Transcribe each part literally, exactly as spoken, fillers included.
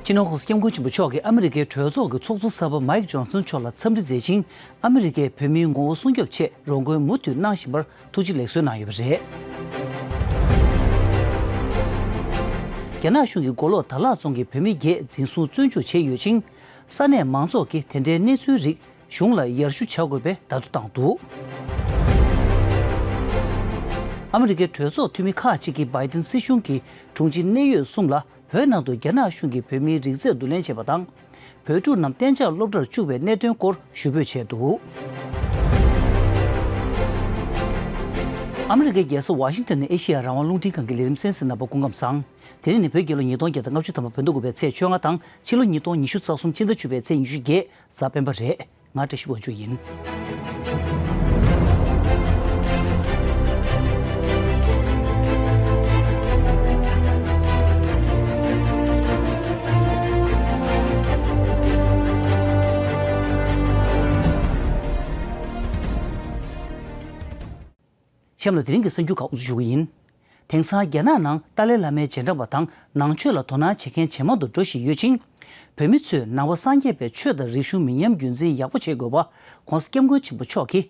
སྤྱི་ནོར་༸གོང་ས་༸སྐྱབས་མགོན་ཆེན་པོ་མཆོག་གིས་ཨ་མི་རི་ཀའི་གྲོས་ཚོགས་ཀྱི་ཚོགས་གཙོ་གསར་པ་མཱིག་ཇོན་སན་མཆོག་ལ་འཚམས་འདྲི་མཛད་ཅིང་། ཨ་མི་རི་ཀས་བོད་མིའི་ངོ་བོ་སྲུང་སྐྱོབ་ཆེད་རོགས་མགོན་མུ་མཐུད་གནང་བཞིན་པར་ཐུགས་རྗེ་ལེགས་གསོལ་གནང་ཡོད་པ་རེད། རྒྱ་ནག་གཞུང་གིས་མགོ་ལོག་དར་ལག་རྫོང་གི་བོད་མི་བརྒྱད་འཛིན་བཟུང་བཙོན་འཇུག་བྱས་ཡོད་ཅིང་། ས་གནས་མང་ཚོགས་ཀྱིས་དེ་འདྲའི་གནས་ཚུལ་རིགས་གཞུང་ལ་ཡར་ཞུ་བྱ་དགོས་པའི་བརྡ་ཐོ་བཏང་འདུག་ཨ་མི་རི་ཀའི་གྲོས་ཚོགས་འཐུས་མི་ཁག་ཅིག་གིས་བྷའི་ཏིན་སྲིད་གཞུང་གི་དྲུང་ཆེ་གནད་ཡོད་གསུམ་ལ། བོད་ནང་དུ་རྒྱ་ནག་གཞུང་གིས་བོད་མིའི་རིགས་རྫས་བསྡུ་ལེན་བྱས་པ་དང་། བོད་ཕྲུག་རྣམས་གཏན་འཇགས་སློབ་གྲྭར་བཅུག་པའི་གནད་དོན་སྐོར་ཞུ་འབོད་བྱས་འདུག་ཨ་མི་རི་ཀའི་རྒྱལ་ས་ཝ་ཤིང་ཏན་ནས་ཨེ་ཤེ་ཡ་རང་དབང་རླུང་འཕྲིན་ཁང་གི་ལས་རིམ་གསན་གཟིགས་གནང་བར་སྐུ་ཁམས་བཟང་། དེ་རིང་ནི་བོད་རྒྱལ་ལོ་ཉིས་སྟོང་བརྒྱ་དང་ལྔ་བཅུ་ཐམ་པ་བོད་ཟླ་དགུ་པའི་ཚེས་བཅོ་ལྔ་དང་ཕྱི་ལོ་ཉིས་སྟོང་ཉི་ཤུ་རྩ་གསུམ་ཕྱི་ཟླ་བཅུ་པའི་ཚེས་ཉི་ཤུ་བརྒྱད་གཟའ་སྤེན་པ་རེད། ང་བཀྲ་ཤིས་དབང་ཕྱུག་ཡིན། གཤམ་ལ་དེ་རིང་གི་གསར་འགྱུར་ཁག་དབུ་འཛུགས་ཞུ་གི་ཡིན། དེང་སང་རྒྱ་ནག་ནང་ཏཱ་ལའི་བླ་མའི་རྗེས་འབྲང་པ་དང་ནང་ཆོས་ལ་དོ་སྣང་བྱེད་མཁན་ཇེ་མང་དུ་འགྲོ་བཞིན་ཡོད་ཅིང་། བོད་མི་ཚོས་ནང་པ་སངས་རྒྱས་པའི་ཆོས་དང་རིག་གཞུང་མི་ཉམས་རྒྱུན་འཛིན་ཡག་པོ་བྱེད་དགོས་པ། ༸གོང་ས་༸སྐྱབས་མགོན་ཆེན་པོ་མཆོག་གིས།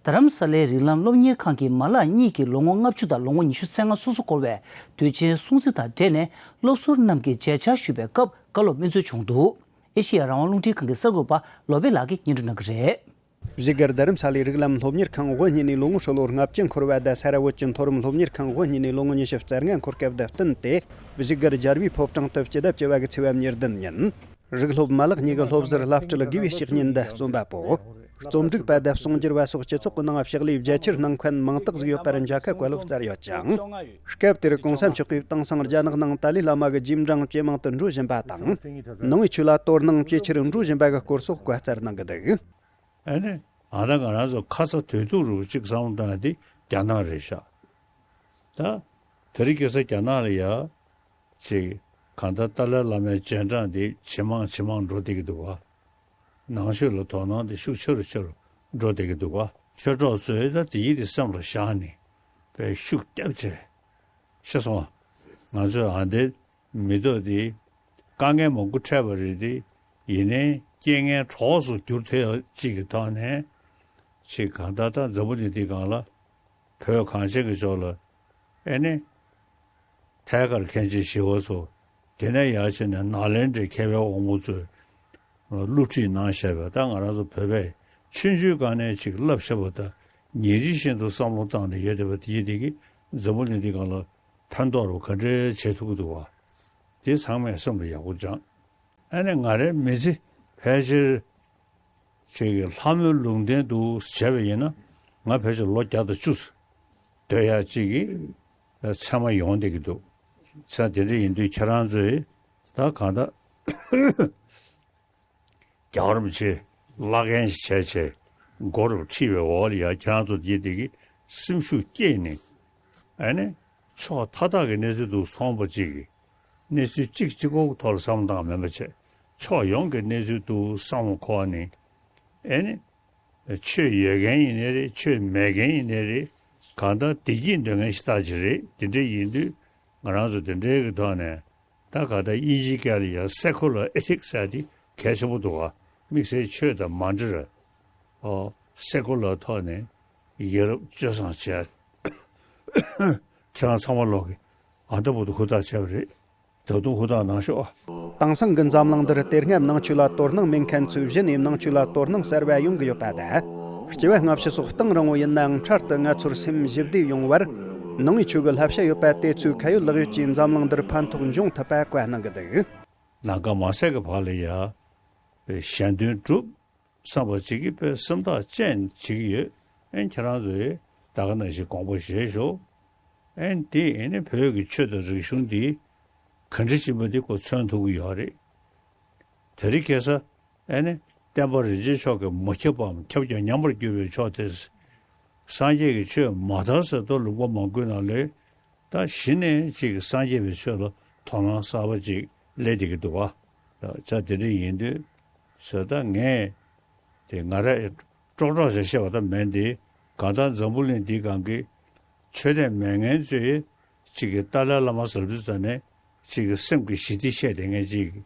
རྡ་རམ་ས་ལའི་རིགས་ལམ་སློབ་གཉེར་ཁང་གི་མ་ལག་གཉིས་ཀྱི་ལོ་ངོ་ལྔ་བཅུ་དང་ལོ་ངོ་ཉི་ཤུ་རྩ་ལྔ་སོ་སོ་འཁོར་བའི་དུས་ཆེན་སྲུང་བརྩི་དང་འབྲེལ་ནས་སློབ་ཟུར་རྣམས་ཀྱི་མཇལ་བཅར་ཞུས་པའི་སྐབས་བཀའ་སློབ་སྨིན་སྩོལ་བྱུང་འདུག་ཨེ་ཤེ་ཡ་རང་དབང་རླུང་འཕྲིན་ཁང་གི་གསར་འགོད་པ་བློ་བྷེ་ལགས་ཀྱིས་སྙན་སྒྲོན་གནང་གི་རེད། བཞུགས་སྒར་རྡ་རམ་ས་ལའི་རིགས་ལམ་སློབ་གཉེར་ཁང་དབུ་བརྙེས་ནས་ལོ་ངོ་ཧྲིལ་ལོ་ལྔ་བཅུ་འཁོར་བ་དང་། སར་བོད་ཀྱི་མཐོ་རིམ་སློབ་གཉེར་ཁང་དབུ་བརྙེས་ནས་ལོ་ངོ་ཉི་ཤུ་རྩ་ལྔ་འཁོར་སྐབས་དང་བསྟུན་ཏེ། བཞུགས་སྒར་རྒྱལ་བའི་ཕོ་བྲང་དུ་སྤྱི་ཟླ་བཅུ་པ་གི་ཚེས་པ་ཉེར་བདུན་ཉིན། རིགས་སློབ་མ་ལག་གཉིས་ཀྱི་སློབ་ཟུར་བླ་སྤྲུལ་དགེ་བའི་བཤེས་གཉེན་འདི་རྩོམ་པ་པོ། རྩོམ་སྒྲིག་པ་དང་གསུང་སྒྱུར་བ་སོགས་སྤྱི་ཚོགས་ཀྱི་ནང་ཕྱག་ལས་རྒྱ་ཆེར་གནང་མཁན་མང་དག་ཟིག་ཡོད་པར་མཇལ་ཁ་བཀའ་སློབ་སྩལ་ཡོད་ཅིང་། སྐབས་དེར་གོང་ས་མཆོག་གིས་དེང་སང་རྒྱ་ནག་ནང་ཏཱ་ལའི་བླ་མ་གི་རྗེས་འབྲང་ཇེ་མང་དུ་འགྲོ་བཞིན་པ་དང་། ནང་པའི་ཆོས་ལ་དོ་སྣང་ཇེ་ཆེར་འགྲོ་བཞིན་པ་གི་སྐོར་སོགས་བཀའ་སྩལ་གནང་གི་འདུག་ཨ་ནི། ཨ་ད་ང་རང་ཚོ་ཁ་ཚ་དོན་སྡུག་རུ་གཅིག་བསམ་བློ་བཏང་ཡ་དེ་རྒྱ་ནག་རེད་ཤག་ད་དེ་རིང་ཁ་སང་རྒྱ་ནག་ལ་ཡ། ཅིག་གང་ལྟར་ཏཱ་ལའི་བླ་མའི་རྗེས་འབྲང་དེ་ཇེ་མང་ཇེ་མང་འགྲོ་བསྡད་ཀྱི་འདུག་བ། ནང་ཆོས་ལ་དོ་སྣང་དེ་ཤུགས་ཆེ་རུ་ཆེ་རུ་འགྲོ་བསྡད་ཀྱི་འདུག་བ། ཆོས་གྲོགས་ཚོས་ད་དེ་ཡིད་དེ་སེམས་ལ་བཞག་ནས་དཔེ་ཤུགས་བརྒྱབ་བྱས། ཤེས་སོང་བ། ང་ཚོས་ཨ་འདི་མི་ཐོག་དེ་དཀའ་ངལ་མང་པོ་འཕྲད་པ་རེད་དེ། ཡིན་ནའི་རྐྱེན་ངན་གྲོགས་སུ་འགྱུར་ཐུབ་ཡ་གཅིག་གི་ཐོག་ནས། ཅིག་གང་ལྟར་ད་འཛམ་བུ་གླིང་འདི་སྒང་ལ་བོད་གངས་ཅན་གྱི་ཕྱོགས་ལ་ཨེ་ནི། ཐད་ཀར་མཁན་ཆེན་ཞི་བ་འཚོ། དེ་ནས་ཡར་བྱས་ནས་ནཱ་ལེནྡྲའི་མཁས་པའི་དབང་པོ་ཚོས་སློབ་ཁྲིད་གནང་བཞག་པས། ད་ང་རང་ཚོ་བོད་པས་ཆུང་ཆུང་སྒང་ནས་ཅིག་བསླབ་བཞག་པ་དང་ཉིན་རེ་བཞིན་དུ་བསམ་བློ་བཏང་ནས་ཡོད་བསྡད་པ་དེ་ཡིན་དེ་གིས་འཛམ་བུ་གླིང་འདི་སྒང་ལ་ཕན་ཐོགས་རུ་ག་འདྲའི་བྱེད་ཐུབ་ཀྱི་འདུག་བ། དེ་ཚང་མས་སེམས་ལ་ཡག་པོ་སྦྱངས། ཨ་ནི་ང་རའི་མི་ཚེ་ཕལ་ཆེར་ཅིག་གི་ལྷ་མོའི་ལུང་བསྟན་དུ་བྱས་པ་ཡིན་ན། ང་ཕལ་ཆེར་ལོ་བརྒྱ་དང་བཅུ་སྡོད་ཡག་ཅིག་གི་མཚན་མ་ཡོང་བསྡད་ཀྱི་འདུག་ས་དེ་འདྲ་ཡིན་དུས་ཁྱེད་རང་ཚོས་ད་གང་ལྟར་རྒྱལ་བ་རིན་པོ་ཆེ་བླ་རྒན་ཞིག་བྱས་བྱས་མགོ་རུ་ཁྲིད་པའི་འོག་ལ་ཡ། ཁྱེད་རང་ཚོ་དེ་དེ་གི་སེམས་ཤུགས་བསྐྱེད་ནས། ཨ་ནི་ཕྱོགས་མཐའ་དག་གི་གནས་ཚུལ་དུ་མཐོང་པ་ཅིག་གི་གནས་ཚུལ་གཅིག་གཅིག་པོ་གི་ཐོག་ལ་བསམ་བློ་བཏང་མིན་པ་བྱས། ཕྱོགས་ཡོངས་ཀྱི་གནས་ཚུལ་དུ་བསམ་བློ་འཁོར་ནས། ཨེ་ནི། ཆོས་ཡོད་མཁན་ཡིན་ནའི་རེད། ཆོས་མེད་མཁན་ཡིན་ནའི་རེད། གང་ལྟར་བདེ་སྐྱིད་འདོད་མཁན་ཞིག་ལྟ་ཅི་རེད། དེ་འདྲ་ཡིན་དུས་ང་རང་ཚོ་དེ་འདྲའི་གི་ཐོག་ནས། ད་ག་ད་དབྱིན་ཇིའི་སྐད་ལ་ཡང་སེ་ཁུ་ལར་ཨེ་ཐིག་ཟེར་དེ་གལ་ཆེན་པོ་འདུག་ག་དམིགས་བསལ་ཆོས་དང་མ་འབྲེལ་བའི། ཨོ། སེ་ཁུ་ལར་ཐོག་ནས་ཡ་རབས་སྤྱོད་བཟང་བྱས། ཁྱེད་རང་ཚང་མ་ལོག་གི་ཨ་འདྲ་པོ་དུ་ཧུར་ཐག་བྱས་པ་རེད། ད་དུང་ཧུར་ཐག་གནང་ཤོག་ཨ། དེང་སང་གི་འཛམ་གླིང་འདིར་དེ་སྔ་ནང་ཆོས་ལ་དོ་སྣང་མེད་མཁན་ཚོས་གཞི་ནས་ནང་ཆོས་ལ་དོ་སྣང་གསར་བ་ཡོང་གི་ཡོད་པ་དང་། སྐྱེ་བ་སྔ་ཕྱི་སོགས་གཏིང་རིང་བོ་ཡིན་ནའང་འཕྲལ་དུ་ང་ཚོར་སེམས་ཞི་བདེ་ཡོང་བར། ནང་པའི་ཆོས་ཀྱི་བསླབ་བྱ་ཡོད་པ་དེ་ཚོས་ཁ་ཡོད་ལག་ཡོད་ཀྱིས་འཛམ་གླིང་འདིར་ཕན་ཐོགས་འབྱུང་ཐུབ་པ་བཀའ་གནང་གི་འདུག་ལམ་ཀ་མ་ཟད་ཀྱི་བར་ལ་ཡ། གཞན་དོན་སྒྲུབ་བསམ་པ་ཅིག་གིས་དཔེ་སེམས་ཐག་བཅད་བྱེད་ཀྱི་ཡོད། ཨེ་ཁྱེད་རང་ཚོས་ད་ག་ནང་བཞིན་དགོངས་པ་བཞེས་ཤོག་ཨེ་འདི་ཨེ་ནི་བོད་ཀྱི་ཆོས་དང་རིག་གཞུང་འདི་ག་འདྲ་ཅིག་མ་འདི་ཁོ་མཚོན་ཐུབ་ཀྱི་ཡོད་རེད། དེ་རིང་ཁ་སང་ཨེ་ནི་བསྟན་པ་རིན་ཆེན་མཆོག་གིས་མ་ཁྱབ་པའམ་ཁྱབ་ཀྱང་ཉམས་པར་གྱུར་པའི་ཕྱོགས་དེ། སངས་རྒྱས་ཀྱི་ཆོས་མ་དར་ཟེར་དུས་ལུང་པ་མང་པོའི་ནང་ལས། ད་གཞི་ནས་ཅིག་སངས་རྒྱས་པའི་ཆོས་ལ་དོ་སྣང་གསར་པ་ཅིག་སླེབས་བསྡད་ཀྱི་འདུག་བ། ད་ཆ་དེ་འདྲ་ཡིན་དུས་ཟེར། ད་ངས་དེ་ང་རས་ཀྲོག་ཀྲོག་བྱས་བཤད་པ་ད་མིན་ཏེ། གང་ལྟར་འཛམ་བུ་གླིང་འདིའི་སྒང་གི་ཆོས་ལྡན་མེད་མཁན་ཚོས་ཅིག་གི་ཏཱ་ལའི་བླ་མ་ཟེར་དུས་ཙ་ནས་ཅིག་གི་སེམས་ཀྱི་ཞི་བདེ་བཤད་བསྡད་མཁན་ཅིག་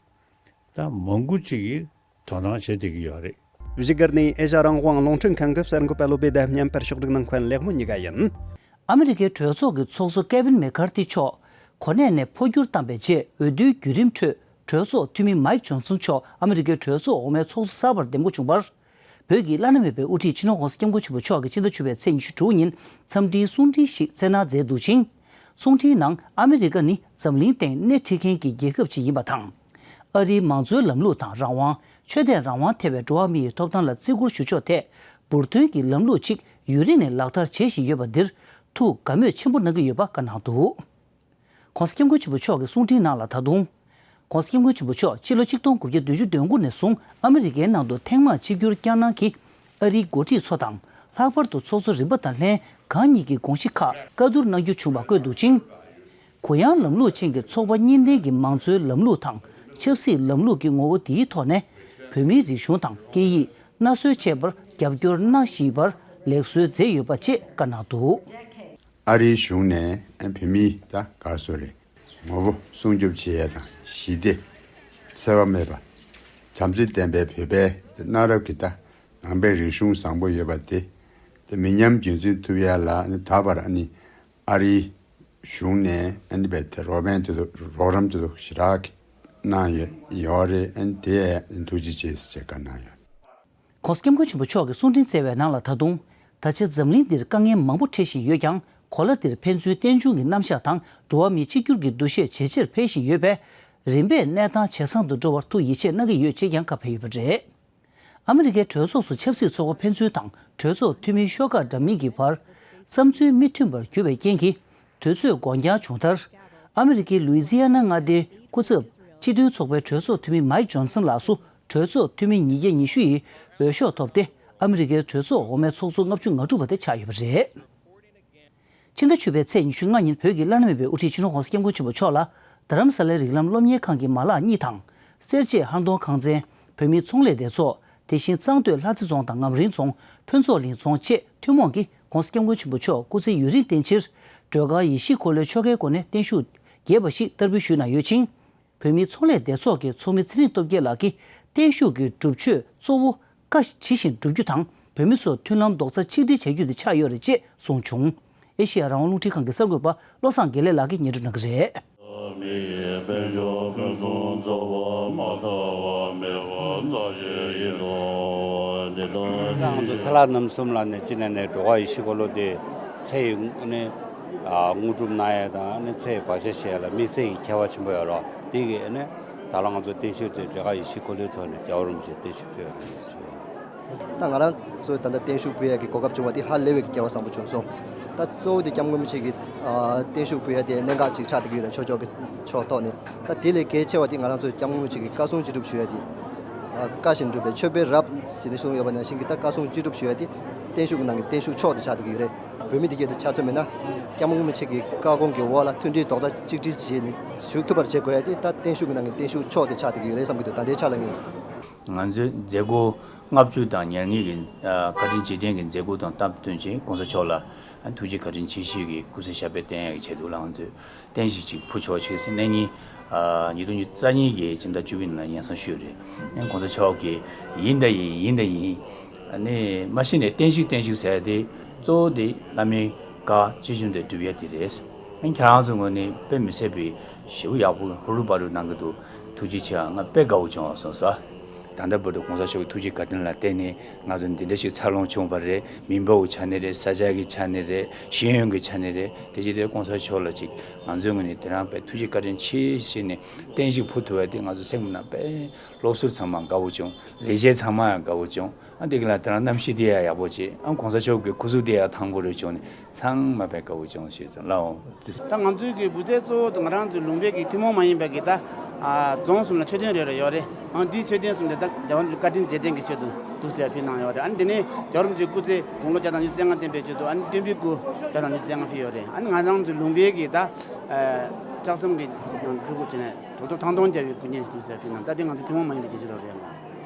ད་མང་པོ་ཅིག་གིས་དོ་སྣང་བྱེད་བསྡད་ཀྱི་ཡོད་རེད། བཞུགས་སྒར་ནས་ཨེ་ཤ་རང་དབང་རླུང་འཕྲིན་ཁང་གི་གསར་འགོད་པ་བློ་བྷེ་དང་མཉམ་པར་ཕྱོགས་སྒྲིག་གནང་མཁན་ལེགས་མོ་གཉིས་ཀ་ཡིན། ཨ་མི་རི་ཀའི་གྲོས་ཚོགས་ཀྱི་ཚོགས་གཙོ་ཀེ་ཝིན་མེ་ཀར་ཐི་མཆོག་གོ་གནས་ནས་འཕོ་འགྱུར་བཏང་པའི་རྗེས་འོས་བསྡུའི་བརྒྱུད་རིམ་ཁྲོད་གྲོས་ཚོགས་འཐུས་མི་མཱིག་ཇོན་སན་མཆོག་ཨ་མི་རི་ཀའི་གྲོས་ཚོགས་འོག་མའི་ཚོགས་གཙོ་གསར་པར་འདེམས་བསྐོ་བྱུང་བར། བོད་ཀྱི་བླ་ན་མེད་པའི་དབུ་ཁྲིད་སྤྱི་ནོར་༸གོང་ས་༸སྐྱབས་མགོན་ཆེན་པོ་མཆོག་གིས་ཕྱི་ཟླ་བཅུ་པའི་ཚེས་ཉི་ཤུ་དྲུག་ཉིན་འཚམས་འདྲིའི་གསུང་འཕྲིན་ཞིག་སྩལ་གནང་མཛད་འདུག་ཅིང་། གསུང་འཕྲིན་ནང་ཨ་མི་རི་ཀ་ནི་འཛམ་གླིང་སྟེང་སྣེ་ཁྲིད་མཁན་གྱི་རྒྱལ་ཁབ་ཅིག་ཡིན་པ་དང་། ཨ་རིའི་མང་གཙོའི་ལམ་ལུགས་དང་རང་དབང་། ཆོས་དད་རང་དབང་ཐེ་བའི་འགྲོ་བ་མི་ཡི་ཐོབ་ཐང་ལ་བརྩི་བཀུར་ཞུ་ཕྱོགས་ཐད་འབུར་ཐོན་གྱི་ལམ་ལུགས་ཅིག་ཡུན་རིང་ནས་ལག་བསྟར་བྱེད་བཞིན་ཡོད་པ་འདིར་ཐུགས་དགའ་མོས་ཆེན་པོ་གནང་གི་ཡོད་པ་བཀའ་གནང་འདུག ༸གོང་ས་༸སྐྱབས་མགོན་ཆེན་པོ་མཆོག་གི་གསུང་འཕྲིན་ནང་ལ་ད་དུང་། ༸གོང་ས་༸སྐྱབས་མགོན་ཆེན་པོ་མཆོག་ཕྱི་ལོ་ཆིག་སྟོང་དགུ་བརྒྱ་བདུན་ཅུ་དོན་དགུ་ནས་བཟུང་ཨ་མི་རི་ཀའི་ནང་དུ་ཐེངས་མང་ཆིབས་བསྒྱུར་བསྐྱངས་གནང་གིས་ཨ་རིའི་འགོ་ཁྲིད་ཚོ་དང་ལྷག་པར་དུ་ཚོགས་གཙོ་རིམ་པ་དང་ལྷན་གང་ཉིད་ཀྱི་དགོངས་གཞི་ཁག་བཀའ་བསྡུར་གནང་རྒྱུ་བྱུང་བ་བཀོད་འདུག་ཅིང་། གུ་ཡངས་ལམ་ལུགས་ཅན་གྱི་ཚོགས་པ་གཉིས་ལྡན་གྱི་མང་གཙོའི་ལམ་ལུགས་དང་ཆབ་སྲིད་ལམ་ལུགས་ཀྱི་ངོ་བོ་འདིའི་ཐོག་ནས་བོད་མིའི་རིག་གཞུང་དང་སྐད་ཡིག་སྣ་སྲོལ་བཅས་པར་རྒྱབ་སྐྱོར་གནང་བཞིན་པར་ལེགས་གསོལ་མཛད་ཡོད་པ་བཅས་བཀའ་གནང་འདུག་ཨ་རིའི་གཞུང་ནས་བོད་མིའི་ད་ག་རེ་ཟེར་དགོས་རེད། ངོ་བོ་སྲུང་སྐྱོབ་བྱེད་ཡས་དང་ཞི་བདེ། འཚེ་བ་མེད་པ། བྱམས་བརྩེ་ལྡན་པའི་བོད་པའི་གནའ་རབས་ཀྱི་ད་ནང་པའི་རིག་གཞུང་བཟང་པོ་ཡོད་པ་དེ་དེ་མི་ཉམས་རྒྱུན་འཛིན་ཐུབ་ཡ་ལ་ད་བར་ཨ་ནི་ཨ་རིའི་གཞུང་ནས་ཨ་ནི་བའི་དེ་རོགས་ཕན་དེ་ཚོ་རོགས་རམ་དེ་ཚོ་ཞེ་དྲག་གནང་ཡོད་ཡོད་རེད། ཨ་ནི་དེ་ཐུགས་རྗེ་ཆེ་ཞེས་བཀའ་གནང་ཡོད། ༸གོང་ས་༸སྐྱབས་མགོན་ཆེན་པོ་མཆོག་གིས་གསུང་འཕྲིན་བསྩལ་བའི་ནང་ལ་ད་དུང་། ད་ཆ་འཛམ་གླིང་འདིར་དཀའ་ངལ་མང་པོ་འཕྲད་བཞིན་ཡོད་ཀྱང་གོ་ལ་འདིར་ཕན་ཚུན་རྟེན་འབྱུང་གི་རྣམ་གཞག་དང་འགྲོ་བ་མིའི་གཅིག་གྱུར་གྱི་འདུ་ཤེས་ཇེ་ཆེར་འཕེལ་བཞིན་ཡོད་པས། རིམ་པས་གནས་སྟངས་ཇེ་བཟང་དུ་འགྲོ་བར་ཐུགས་ཡིད་ཆེས་གནང་གི་ཡོད་ཅེས་ཀྱང་བཀའ་ཕེབས་ཡོད་པ་རེད། ཨ་མི་རི་ཀའི་གྲོས་ཚོགས་སུ་ཆབ་སྲིད་ཚོགས་པ་ཕན་ཚུན་དང་གྲོས་ཚོགས་འཐུས་མིའི་ཤོག་ཁག་འདྲ་མིན་གྱི་བར་བསམ་ཚུལ་མི་མཐུན་པར་གྱུར་བའི་རྐྱེན་གྱིས། དུས་ཚོད་འགོར་འགྱངས་བྱུང་མཐར། ཨ་མི་རི་ཀའི་ལུའི་ཛི་ཡ་ན་མངའ་སྡེའི་སྐུ་ཚབ་སྤྱི་མཐུན་ཚོགས་པའི་གྲོས་ཚོགས་འཐུས་མི་མཱིག་ཇོན་སན་ལགས་སུ་གྲོས་ཚོགས་འཐུས་མི་ཉིས་བརྒྱ་ཉི་ཤུ་ཡིས་འོས་ཤོག་ཐོབ་སྟེ། ཨ་མི་རི་ཀའི་གྲོས་ཚོགས་འོག་མའི་ཚོགས་གཙོ་ལྔ་བཅུ་ང་དྲུག་པ་དེ་ཆགས་ཡོད་པ་རེད། ཕྱི་ཟླ་བཅུ་པའི་ཚེས་ཉི་ཤུ་ལྔ་ཉིན་བོད་ཀྱི་བླ་ན་མེད་པའི་དབུ་ཁྲིད་སྤྱི་ནོར་༸གོང་ས་༸སྐྱབས་མགོན་ཆེན་པོ་མཆོག་ལ། རྡ་རམ་ས་ལའི་རིགས་ལམ་སློབ་གཉེར་ཁང་གི་མ་ལག་གཉིས་དང་། སེར་བྱེས་ཧར་གདོང་ཁང་ཚན། བོད་མིའི་ཚོང་ལས་སྡེ་ཚོགས། དེ་བཞིན་གཙང་སྟོད་ལྷ་རྩེ་རྫོང་དང་ངམ་རིང་རྫོང་ཕུན་ཚོགས་གླིང་རྫོང་བཅས་ཐུན་མོང་གིས་༸གོང་ས་༸སྐྱབས་མགོན་ཆེན་པོ་མཆོག་སྐུ་ཚེ་ཡུན་རིང་བརྟན་ཕྱིར། སྒྲོལ་དཀར་ཡེ་ཤེས་འཁོར་ལོའི་ཆོ་གའི་སྒོ་ནས་བརྟན་བཞུགས་རྒྱས་པ་ཞིག་བསྟར་འབུལ་ཞུས་གནང་ཡོད་ཅིང་། བོད་མིའི་ཚོང་ལས་སྡེ་ཚོགས་ཀྱི་ཚོགས་མི་ཚེ་རིང་སྟོབས་རྒྱལ་ལགས་ཀྱིས་བརྟན་བཞུགས་ཀྱི་སྒྲུབ་མཆོད་གཙོ་བོ་བཀའ་ཇི་བཞིན་བསྒྲུབ་རྒྱུ་དང་། བོད་མི་ཚོར་མཐུན་ལམ་རྡོག་རྩ་གཅིག་སྒྲིལ་བྱ་རྒྱུ་དེ་ཆགས་ཡོད་རེད་ཅེས་གསུངས་བྱུང་། ཨེ་ཤེ་ཡ་རང་དབང་རླུང་འཕྲིན་ཁང་གི་གསར་འགོད་པ་བློ་བཟང་དགེ་ལེགས་ལགས་ཀྱིས་སྙན་སྒྲོན་གནང་གི་རེད། ང་ཚོ་ཚ་ལག་རྣམ་གསུམ་ལ་ནས་ཅི་ནས་ནས་སྒྲོལ་དཀར་ཡེ་ཤེས་འཁོར་ལོ་དེ་ཚེ་ཡི་ནས་དངོས་གྲུབ་གནང་ཡས་དང་ནས་ཚེ་ཡི་བག་ཆགས་བཞེས་ཡས་ལ་དམིགས་བསལ་གྱི་ཁྱད་པར་ཆེན་པོ་ཡོད་རོགས་དེ་གི་ནས་ད་ལོ་ང་ཚོ་བརྟན་བཞུགས་དེ་སྒྲོལ་དཀར་ཡེ་ཤེས་འཁོར་ལོའི་ཐོག་ནས་རྒྱལ་བ་རིན་པོ་ཆེ་བརྟན་བཞུགས་ཕུལ་ཡོད་རེད་ཞུ་ཡིན། ད་ང་རང་ཚོས་ད་ལྟ་བརྟན་བཞུགས་ཕུལ་ཡས་ཀྱི་གོ་སྐབས་བྱུང་བ་དེ་ཧ་ལས་པའི་སྐལ་བ་བཟང་པོ་བྱུང་སོང་། ད་གཙོ་བོ་དེ་སྐྱབས་མགོན་རིན་པོ་ཆེ་གི་བརྟན་བཞུགས་ཕུལ་ཡས་དེ་གནད་འགག་ཅིག་ཆགས་བསྡད་ཀྱི་ཡོད་རེད། ཆོས་ཕྱོགས་ཀྱི་ཕྱོགས་ཐོག་ནས། ད་དེ་ལས་གལ་ཆེ་བ་དེ་ང་རང་ཚོས་སྐྱབས་མགོན་རིན་པོ་ཆེ་གི་བཀའ་གསུང་ཅི་སྒྲུབ་ཞུ་ཡས་དེ། བཀའ་བཞིན་སྒྲུབ་པའི་མཆོད་པའི་རབ་ཟེར་ནས་གསུངས་ཡོད་པ་ནང་བཞིན་གྱི་ད་བཀའ་གསུང་ཅི་སྒྲུབ་ཞུ་ཡས་དེ་བརྟན་བཞུགས་ཀྱི་ནང་གི་བརྟན་བཞུགས་མཆོག་དེ་ཆགས་བསྡད་ཀྱི་ཡོད་རེད། བོད་མི་དེ་གས་དེ་ཆ་མཚོན་མེད་ན། སྐྱབས་མགོན་རིན་པོ་ཆེ་གི་བཀའ་དགོངས་ཀྱི་འོག་ལ་མཐུན་སྒྲིལ་རྡོག་རྩ་གཅིག་སྒྲིལ་བྱས་ནས་བཞུགས་ཐུབ་པར་བྱེད་དགོས་ཡ་དེ་ད་བརྟན་བཞུགས་ཀྱི་ནང་གི་བརྟན་བཞུགས་མཆོག་དེ་ཆགས་བསྡད་ཀྱི་ཡོད་རེད་བསམ་གྱི་འདུག་ད་ལྟའི་ཆ་ལ་ངས། ང་ཚོའི་མཛད་སྒོ་ལྔ་བཅུ་དང་ཉེར་གཉིས་ཀྱི་ཨ་བཀའ་དྲིན་རྗེས་དྲན་གྱི་མཛད་སྒོ་དང་སྟབས་བསྟུན་བྱས་༸གོང་ས་མཆོག་ལ་ཨ་ཐུགས་རྗེ་བཀའ་དྲིན་ཆེ་ཞུས་ཀྱི་སྐུ་ཚེ་ཞབས་པད་བརྟན་ཡག་གི་ཆེད་དུ་ལ་ང་ཚོས་རྟེན་གཞི་ཅིག་ཕུལ་ཆོག་ཆེད་ཟེར་གནས་ཉིན་ཨ་ཉིས་སྟོང་ཉི་ཤུ་རྩ་གཉིས་ཀྱི་ཕྱི་ཟླ་བཅུ་པའི་ནང་ལ་སྙན་སེང་ཞུས་རེད། ཨ་༸གོང་ས་མཆོག་གིས་ཡིན་དང་ཡིན་ཡིན་དང་ཡིན། ཨ་ནི་མ་གཞི་ནས་བརྟན་བཞུགས་བརྟན་བཞུགས་ཟེར་ཡ་དེ་གཙོ་བོ་དེ་བླ་མའི་བཀའ་ཇི་བཞིན་དུ་སྒྲུབ་ཡ་དེ་རེད། ཨ་ཁྱེད་རང་ཚོའི་ངོས་ནས་དཔེ་མི་སྲིད་པའི་ཞེ་པོ་ཡག་པོ་ཧུར་རུ་འབར་རུ་གནང་གི་འདུག་ཐུགས་རྗེ་ཆེ། ང་དཔེ་དགའ་བོ་བྱུང་སོང་ས། ད་ལྟ་བར་དུ་༸གོང་ས་མཆོག་གི་ཐུགས་རྗེ་བཀའ་དྲིན་ལ་བརྟེན་ནས་ང་ཚོ་འདི་འདྲ་ཞིག་འཚར་ལོངས་བྱུང་བ་རེད། མི་འབོར་གྱི་ཆ་ནས་རེད། ས་ཆ་གི་ཆ་ནས་རེད། ཤེས་ཡོན་གྱི་ཆ་ནས་རེད། དེ་བཞིན་དུ་༸གོང་ས་མཆོག་ལ་ཅིག་ང་ཚོའི་ངོས་ནས་དེ་རང་དཔེ་ཐུགས་རྗེ་བཀའ་དྲིན་ཆེ་ཞེས་ནས་རྟེན་གཞི་ཕུལ་ཐུབ་པ་དེ་ང་ཚོ་སེམས་ནང་དཔེ་སློབ་ཟུར་ཚང་མ་དགའ་བོ་བྱུང་། ལས་བྱེད་ཚང་མ་ཡང་དགའ་བོ་བྱུང་། ཨ་འདི་ག་ལ་དེ་རང་གནམ་གཤིས་དེ་ཡང་ཡག་པོ་བྱས། ཨ་༸གོང་ས་མཆོག་གི་སྐུ་གཟུགས་དེ་ཡང་ཐང་པོ་རེ་བྱུང་ནས་ཚང་མ་དཔེ་དགའ་བོ་བྱུང་ཞེས་ཙང་ལའོ། ད་ང་ཚོའི་གི་འབུལ་ཚད་གཙོ་བོ་དེ་ང་རང་ཚོའི་ལུང་པའི་གི་ཐུན་མོང་མ་ཡིན་པའི་གི་ད་ཨ་རྫོང་གསུམ་ལ་མཆོད་རྟེན་རེ་རེ་ཡོད་རེད། ཨ་འདིའི་མཆོད་རྟེན་གསུམ་དེ་ད་རྒྱལ་བ་རིན་པོ་ཆེ་བཀའ་དྲིན་རྗེས་དྲན་གྱི་ཆེད་དུ་འདུག་ཟེར་ཕུལ་གནང་ཡོད་རེད། ཨ་ནི་དེ་ནས་རྒྱལ་བ་རིན་པོ་ཆེའི་སྐུ་ཚེ་དགུང་ལོ་བརྒྱ་དང་ཉི་ཤུ་རྩ་ལྔ་བརྟན་པའི་ཆེད་དུ་ཨ་ནི་སྟོན་པའི་སྐུ་བརྒྱ་དང་ཉི་ཤུ་རྩ་ལྔ་ཕུལ་ཡོད་རེད། ཨ་ནི་ང་རང་ཚོའི་ལུང་པའི་གི་ད་ཨ་ལྕགས་ཟམ་གྱི་ནང་སྒྲུབ་དགོས་བྱས་ནས་གྲོགས་ཐོབ་ཐང་སྟོང་རྒྱལ་བའི་སྐུ་བརྙན་ཞིག་འདུག་ཟེར་ཕུལ་གནང་། ད་དེ་ང་ཚོ་ཐུན་མོང་མ་ཡིན་པའི་བྱེད་ཕྱོགས་རེད་ལ།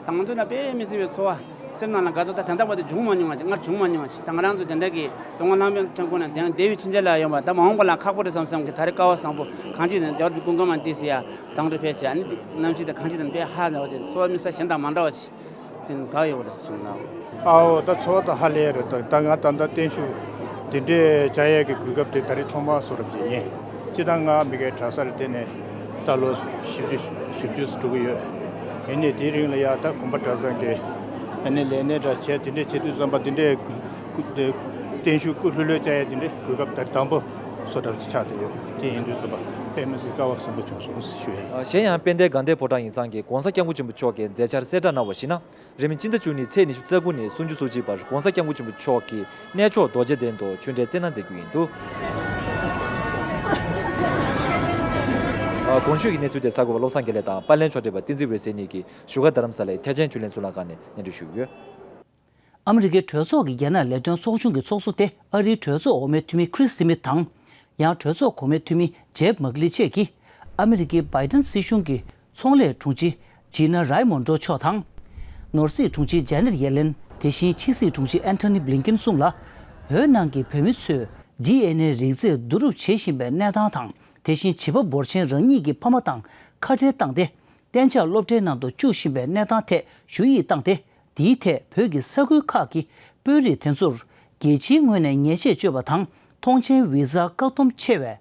ད་ང་ཚོ་ན་དཔེ་མི་སྲིད་པའི་ཚོར་བ། སེམས་ནང་ལ་དགའ་ཚོར་ད་ད་ལྟ་བར་དུ་བྱུང་མ་མྱོང་བ་ཞིག་སྔར་བྱུང་མ་མྱོང་བ་ཞིག་ད་ང་རང་ཚོ་དེ་འདྲ་གི་རྫོང་ཁ་ལྷང་པའི་ཐོན་ཁུངས་ནས་དེང་བདེ་བའི་ཕྱི་རྒྱལ་ལ་ཡོང་བ་ད་མ་འོངས་པ་ལ་ཁག་པོ་རེད་བསམ་བསམ་གི་ད་རེས་སྐལ་བ་བཟང་པོ་གང་ཅི་ནས་རྒྱ་གར་དུ་ཀུན་ཁ་མ་ཏི་སི་ཡ་དང་དུ་ཕེབས་བྱས་ཨ་ནི་གནམ་གཤིས་དང་གང་ཅི་དང་དཔེ་ཧ་ལས་པ་ཅིག་འཚོ་བ་མི་ས་གཞན་དང་མ་འདྲ་བ་ཞིག་དེ་ནི་དགའ་ཡོད་པ་རེད་བྱུང་ན། ཨའོ་ད་འཚོ་བ་ད་ཧ་ལས་རེད་ད་ད་ང་ད་ལྟ་བརྟན་བཞུགས་དེ་འདྲའི་བྱ་ཡས་ཀྱི་གོ་སྐབས་དེ་ད་རེས་ཐོག་མར་བཟོ་རབས་ཅིག་ཡིན། སྤྱིར་བཏང་ང་མི་གའི་གྲྭ་སར་བསྡད་ནས་ད་ལོ་བཞི་བཅུ་བཞི་བཅུ་འགྲོ་གི་ཡོད། ཡིན་ནའི་དེའི་རིང་ལ་ཡ་ད་དགོན་པ་གྲྭ་ཚང་གི་ཨ་ནི་ལས་གནས་འདྲ་བྱས་དེ་འདྲས་བྱེད་དུས་ཙམ་པ་དེ་འདྲས་སྐུ་དེ་བརྟན་བཞུགས་སྐུ་ལྷོད་ལྷོད་བཅའ་ཡ་དེ་འདྲས་གོ་སྐབས་ད་དང་པོ་བཟོ་གྲབས་ཅིག་ཆགས་བསྡད་ཡོད། དེ་ཡིན་དུས་ཙམ་པ་དཔེ་མི་སྲིད་སྐལ་བ་བཟང་པོ་བྱུང་སོང་ཞུ་ཡ་ཡིན། གཞན་ཡང་དཔལ་ལྡན་དགའ་ལྡན་ཕོ་བྲང་ཡིག་ཚང་གི་༧གོང་ས་༧སྐྱབས་མགོན་ཆེན་པོ་མཆོག་གི་མཛད་འཆར་གསལ་བསྒྲགས་གནང་བར་གཞིགས་ན། རིང་མིན་སྤྱི་ཟླ་བཅུ་གཉིས་ཚེས་ཉི་ཤུ་རྩ་དགུ་ནས་སུམ་ཅུ་སོ་གཅིག་བར་༧གོང་ས་༧སྐྱབས་མགོན་ཆེན་པོ་མཆོག་གི་གནས་མཆོག་རྡོ་རྗེ་གདན་དུ་ཆོས་འབྲེལ་སྩལ་གནང་མཛད་རྒྱུ་ཡིན་འདུག་ཨ། གོང་ཞུས་ཀྱི་གནས་ཚུལ་དེ་གསར་འགོད་པ་བློ་བཟང་དགེ་ལེགས་དང་པར་ལེན་ཕྱོགས་སྒྲིག་པ་བསྟན་འཛིན་འོད་ཟེར་གཉིས་ཀྱིས་བཞུགས་སྒར་རྡ་རམ་ས་ལའི་ཐེག་ཆེན་ཆོས་གླིང་གཙུག་ལག་ཁང་ནས་སྙན་སྒྲོན་ཞུས་ཡོད། ཨ་མི་རི་ཀའི་གྲོས་ཚོགས་ཀྱི་རྒྱ་ནག་ལས་དོན་ཚོགས་ཆུང་གི་ཚོགས་གཙོ་དེ་ཨ་རིའི་གྲོས་ཚོགས་འོག་མའི་འཐུས་མི་ཁྲིས་སི་མིད་དང་། ཡང་གྲོས་ཚོགས་གོང་མའི་འཐུས་མི་ཇེབ་མག་ལི་བཅས་ཀྱིས་ཨ་མི་རི་ཀའི་བྷའི་ཏན་སྲིད་གཞུང་གི་ཚོང་ལས་དྲུང་ཆེ་ཇི་ན་རའི་མོན་ཌོ་མཆོག་དང་། ནོར་སྲིད་དྲུང་ཆེ་ཇ་ནེད་ཡེ་ལེན། དེ་བཞིན་ཕྱི་སྲིད་དྲུང་ཆེ་ཨན་ཐོ་ནི་བྷི་ལིན་ཀིན་གསུམ་ལ། བོད་ནང་གི་བོད་མི་ཚོས་ཌི་ཨེན་ཨེ་རིགས་རྫས་བསྡུ་རུབ་བྱེད་བཞིན་པའི་གནས་སྟངས་དང་། དེ་བཞིན་བྱིས་པ་འབོར་ཆེན་རང་ཉིད་ཀྱི་ཕ་མ་དང་ཁ་བྲལ་བཏང་སྟེ། གཏན་འཇགས་སློབ་གྲྭའི་ནང་དུ་བཅུག་བཞིན་པའི་གནས་སྟངས་ཐད་ཞུ་ཡིག་བཏང་སྟེ། དེའི་ཐད་བོད་ཀྱི་ས་ཁུལ་ཁག་གི་དཔོན་རིགས་དེ་ཚོར་རྒྱལ་སྤྱིའི་ངོས་ནས་ཉེས་ཆད་གཅོད་པ་དང་མཐོང་མཆན་བི་ཛ་བཀག་སྡོམ་ཆེ་བའི་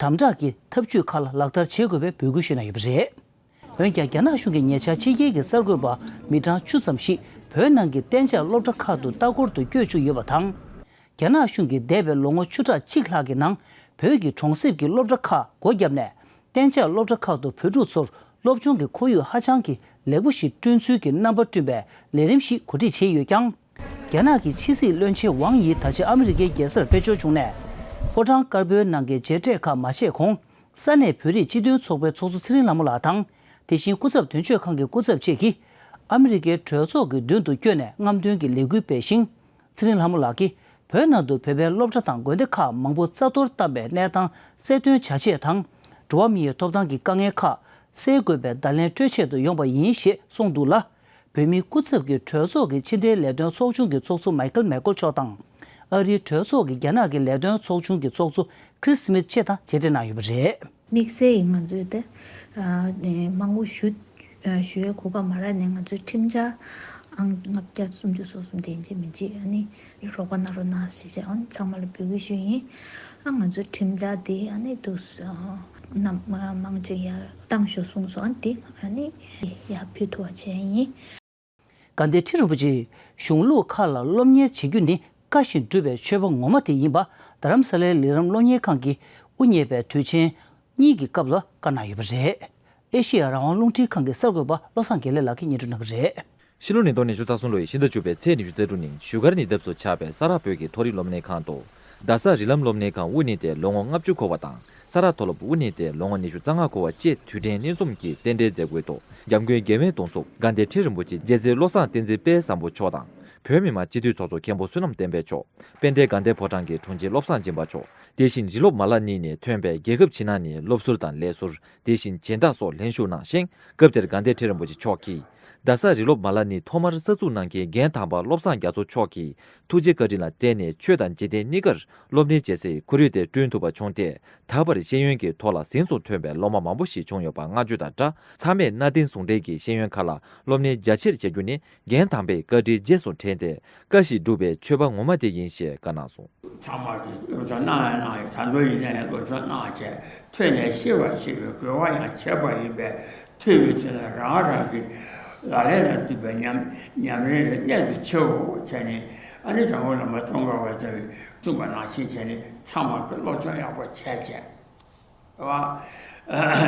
དམ་དྲག་གི་ཐབས་ཇུས་ཁག་ལ་ལག་བསྟར་བྱེད་དགོས་པའི་འབོད་སྐུལ་ཞུས་གནང་ཡོད་པ་རེད། འོན་ཀྱང་རྒྱ་ནག་གཞུང་གིས་ཉེ་ཆར་ཕྱི་རྒྱལ་གྱི་གསར་འགོད་པ་མི་གྲངས་བཅུ་ཙམ་ཞིག་བོད་ནང་གི་གཏན་འཇགས་སློབ་གྲྭ་ཁག་ཏུ་ལྟ་སྐོར་དུ་བསྐྱོད་བཅུག་ཡོད་པ་དང་། རྒྱ་ནག་གཞུང་གིས་འདས་པའི་ལོ་ངོ་བཅུ་ཕྲག་གཅིག་ལྷག་གི་ནང་བོད་ཀྱི་གྲོང་གསེབ་ཀྱི་སློབ་གྲྭ་ཁག་སྒོ་བརྒྱབ་ནས། གཏན་འཇགས་སློབ་གྲྭ་ཁག་ཏུ་བོད་ཕྲུག་ཚོར་སློབ་སྦྱོང་གི་ཁོར་ཡུག་ཧ་ཅང་གི་ལེགས་པོ་ཞིག་བསྐྲུན་ཚུལ་གྱི་རྣམ་པ་བསྐྲུན་པའི་ལས་རིམ་ཞིག་གོ་སྒྲིག་བྱས་ཡོད་ཀྱང་། རྒྱ་ནག་གི་ཕྱི་སྲིད་བློན་ཆེན་ཝང་ཡི་ད་ཆ་ཨ་མི་རི་ཀའི་རྒྱལ་སར་ཕེབས་འབྱོར་བྱུང་ནས། ཕོ་བྲང་དཀར་པོའི་ནང་གི་མཇལ་འཕྲད་ཁག་མ་བྱས་གོང་། ས་གནས་བོད་རིགས་སྤྱི་མཐུན་ཚོགས་པའི་ཚོགས་གཙོ་ཚེ་རིང་ལྷ་མོ་ལགས་དང་། དེ་བཞིན་སྐུ་ཚབ་དོན་གཅོད་ཁང་གི་སྐུ་ཚབ་བཅས་ཀྱིས་ཨ་མི་རི་ཀའི་གྲོས་ཚོགས་ཀྱི་མདུན་དུ་བསྐྱོད་ནས་རྔམ་སྟོན་གྱི་ལས་འགུལ་སྤེལ་ཞིང་། ཚེ་རིང་ལྷ་མོ་ལགས་ཀྱིས་བོད་ནང་དུ་བོད་པའི་སློབ་གྲྭ་དང་དགོན་སྡེ་ཁག་མང་པོ་རྩ་གཏོར་བཏང་པའི་གནས་སྟངས་གསལ་སྟོན་བྱ་ཆེད་དང་། འགྲོ་བ་མིའི་ཐོབ་ཐང་གི་དཀའ་ངལ་ཁག་སེལ་དགོས་པའི་བརྡ་ལན་སྤྲོད་ཆེད་དུ་ཡོང་པ་ཡིན་ཞེས་གསུངས་འདུག་ལ། བོད་མིའི་སྐུ་ཚབ་ཀྱིས་གྲོས་ཚོགས་ཀྱི་ཕྱི་འབྲེལ་ལས་དོན་ཚོགས་ཆུང་གི་ཚོགས་གཙོ་མའི་ཁལ་མེག་ཀོལ་མཆོག་དང་། ཨ་རིའི་གྲོས་ཚོགས་ཀྱི་རྒྱ་ནག་གི་ལས་དོན་ཚོགས་ཆུང་གི་ཚོགས་གཙོ་ཁྲིས་སི་མིད་བཅས་དང་མཇལ་འཕྲད་གནང་ཡོད་པ་རེད། དམིགས་བསལ་ཡིན་ང་ཚོས་དེ་མང་པོ་ཞུ་ཞུ་ཡའི་གོ་སྐབས་མ་རག་ནས་ང་ཚོའི་ཁྲིམས་འཆར་ཨང་ལྔ་བརྒྱ་སུམ་ཅུ་སོ་གསུམ་དེ་ཡིན་གཅིག་མིན་གཅིག་ཨ་ནི་རོགས་པ་གནང་རོགས་གནང་ཞེས་བྱས་ཨ་ནི་ཚང་མ་ལ་འབོད་སྐུལ་ཞུས་ཡིན། ཨ་ང་ཚོའི་ཁྲིམས་འཆར་དེ་ཨ་ནི་འདུག་སེ་རྣམ་མང་ཅིག་ཡར་བཏང་ཤོག་གསུངས་སོང་། ཨ་ནི་དེ་ཨ་ནི་ཡར་ཕུལ་ཐུབ་པ་བྱས་ཡིན། དགའ་ལྡན་ཁྲི་རིན་པོ་ཆེས་གཞུང་ལུགས་ཁག་ལ་སློབ་གཉེར་བྱེད་རྒྱུ་ནི་བཀའ་བཞིན་སྒྲུབ་པའི་ཆོས་པ་ངོ་མ་དེ་ཡིན་པ་རྡ་རམ་ས་ལའི་ལས་རིམ་སློབ་གཉེར་ཁང་གི་དབུ་བརྙེས་པའི་དུས་ཆེན་གཉིས་ཀྱི་སྐབས་ལ་བཀའ་གནང་ཡོད་པ་རེད། ཨེ་ཤེ་ཡ་རང་དབང་རླུང་འཕྲིན་ཁང་གི་གསར་འགོད་པ་བློ་བཟང་དགེ་ལེགས་ལགས་ཀྱིས་སྙན་སྒྲོན་གནང་གི་རེད། ཕྱི་ལོ་ཉིས་སྟོང་ཉི་ཤུ་རྩ་གསུམ་ལོའི་ཕྱི་ཟླ་བཅུ་པའི་ཚེས་ཉི་ཤུ་རྩ་དྲུག་ཉིན་བཞུགས་སྒར་ཉེ་འདབས་སུ་ཆགས་པའི་ས་རཱ་བོད་ཀྱི་མཐོ་རིམ་སློབ་གཉེར་ཁང་དུ། རྡ་ས་རི་ལམ་སློབ་གཉེར་ཁང་དབུ་བརྙེས་ཏེ་ལོ་ངོ་ལྔ་བཅུ་འཁོར་བ་དང་། ས་རཱ་མཐོ་སློབ་དབུ་བརྙེས་ཏེ་ལོ་ངོ་ཉི་ཤུ་རྩ་ལྔ་འཁོར་བ་བཅས་དུས་དྲན་གནད་འཛོམས་ཀྱི་རྟེན་འབྲེལ་མཛད་སྒོའི་ཐོག་འཇམ་མགོན་རྒྱལ་བའི་གདུང་སོགས་དགའ་ལྡན་ཁྲི་རིན་པོ་ཆེ་རྗེ་བཙུན་བློ་བཟང་བསྟན་འཛིན་དཔལ་བཟང་པོ་མཆོག་དང་། བོད་མི་མང་སྤྱི་འཐུས་ཚོགས་གཙོ་མཁན་པོ་བསོད་ནམས་བསྟན་འཕེལ་མཆོག་དཔལ་ལྡན་དགའ་ལྡན་ཕོ་བྲང་གི་དྲུང་ཆེ་བློ་བཟང་སྦྱིན་པ་མཆོག་དེ་བཞིན་རི་སློབ་མ་ལག་གཉིས་ནས་ཐོན་པའི་རྒྱལ་ཁབ་ཕྱི་ནང་ནས་སློབ་ཟུར་དང་ལས་ཟུར། དེ་བཞིན་སྦྱིན་བདག་སོགས་ལྷན་ཞུགས་གནང་ཞིང་། སྐབས་དེར་དགའ་ལྡན་ཁྲི་རིན་པོ་ཆེ་མཆོག་གིས། རྡ་ས་རི་སློབ་མ་ལག་གཉིས་ཐོག་མར་གསར་འཛུགས་གནང་མཁན་རྒན་དམ་པ་བློ་བཟང་རྒྱ་མཚོ་མཆོག་གི་ཐུགས་རྗེ་བཀའ་དྲིན་ལ་བརྟེན་ནས་ཆོས་དང་འཇིག་རྟེན་གཉིས་ཀར་སློབ་གཉེར་བྱེད་སའི་ཁོར་ཡུག་དེ་བསྐྲུན་ཐུབ་པ་བྱུང་སྟེ། ད་བར་ཤེས་ཡོན་གྱི་ཐོག་ལ་གཟེངས་སུ་ཐོན་པའི་སློབ་མ་མང་པོ་ཞིག་བྱུང་ཡོད་པ་བསྔགས་བརྗོད་དང་སྦྲགས། ཚང་མས་གནའ་དེང་ཟུང་འབྲེལ་གྱི་ཤེས་ཡོན་ཁག་ལ་སློབ་གཉེར་རྒྱ་ཆེར་བྱ་རྒྱུ་ནི་རྒན་དམ་པའི་བཀའ་དྲིན་རྗེས་སུ་དྲན་ཏེ། བཀའ་བཞིན་སྒྲུབ་པའི་ཆོས་པ་ངོ་མ་དེ་ཡིན་ཞེས་བཀའ་གནང་སོང་། ཚང་མ་གིས་སློབ་སྦྱོང་གནང་ཡང་གནང་ཡང་ད་དུང་ཡིན་ན་ཡང་སློབ་སྦྱོང་གནང་བྱས་ཐོས་ནས་ཤེས་པར་བྱེད་པའི་དགེ་བ་ཡང་བྱེད་པ་ཡིན་པས། ཐོས་པའི་ཚེ་ན་རང་རང་གི་ལག་ལེན་ལ་འདུས་པའི་ཉམས་ཉམས་ལེན་ལ་གནད་དུ་ཆེའོ་བྱས་ནས། ཨ་ནི་དྲང་པོ་བླ་མ་ཙོང་ཁ་པ་ལྟ་བུས་གསུངས་པ་ནང་བཞིན་བྱས་ནས་ཚང་མ་གི་སློབ་སྦྱོང་ཡག་པོ་བྱས་བྱས། བ།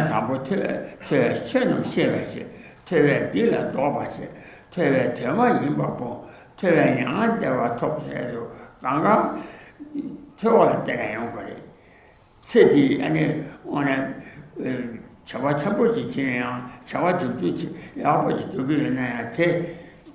དང་པོ་ཐོས་ཐོས་ཆོས་རྣམས་ཤེས་པར་བྱེད། ཐོས་པས་སྡིག་ལ་ཟློག་པར་བྱེད། ཐོས་པས་དོན་མ་ཡིན་པ་སྤོང་། ཐོས་པས་མྱ་ངན་འདས་པ་ཐོབ་ཟེར་དུས་གང་ག་ཐོས་པ་ལ་བརྟེན་ནས་ཡོང་དགོས་རེད། ཚེ་འདིའི་ཨ་ནི་དངོས་གནས་བྱ་བ་ཚབས་པོ་ཅིག་བྱེད་ན་ཡང་བྱ་བ་དེ་ཚོ་ཅིག་ཡག་པོ་ཅིག་སྒྲུབ་ཀྱི་ཡོད་ན་ཡང་དེ་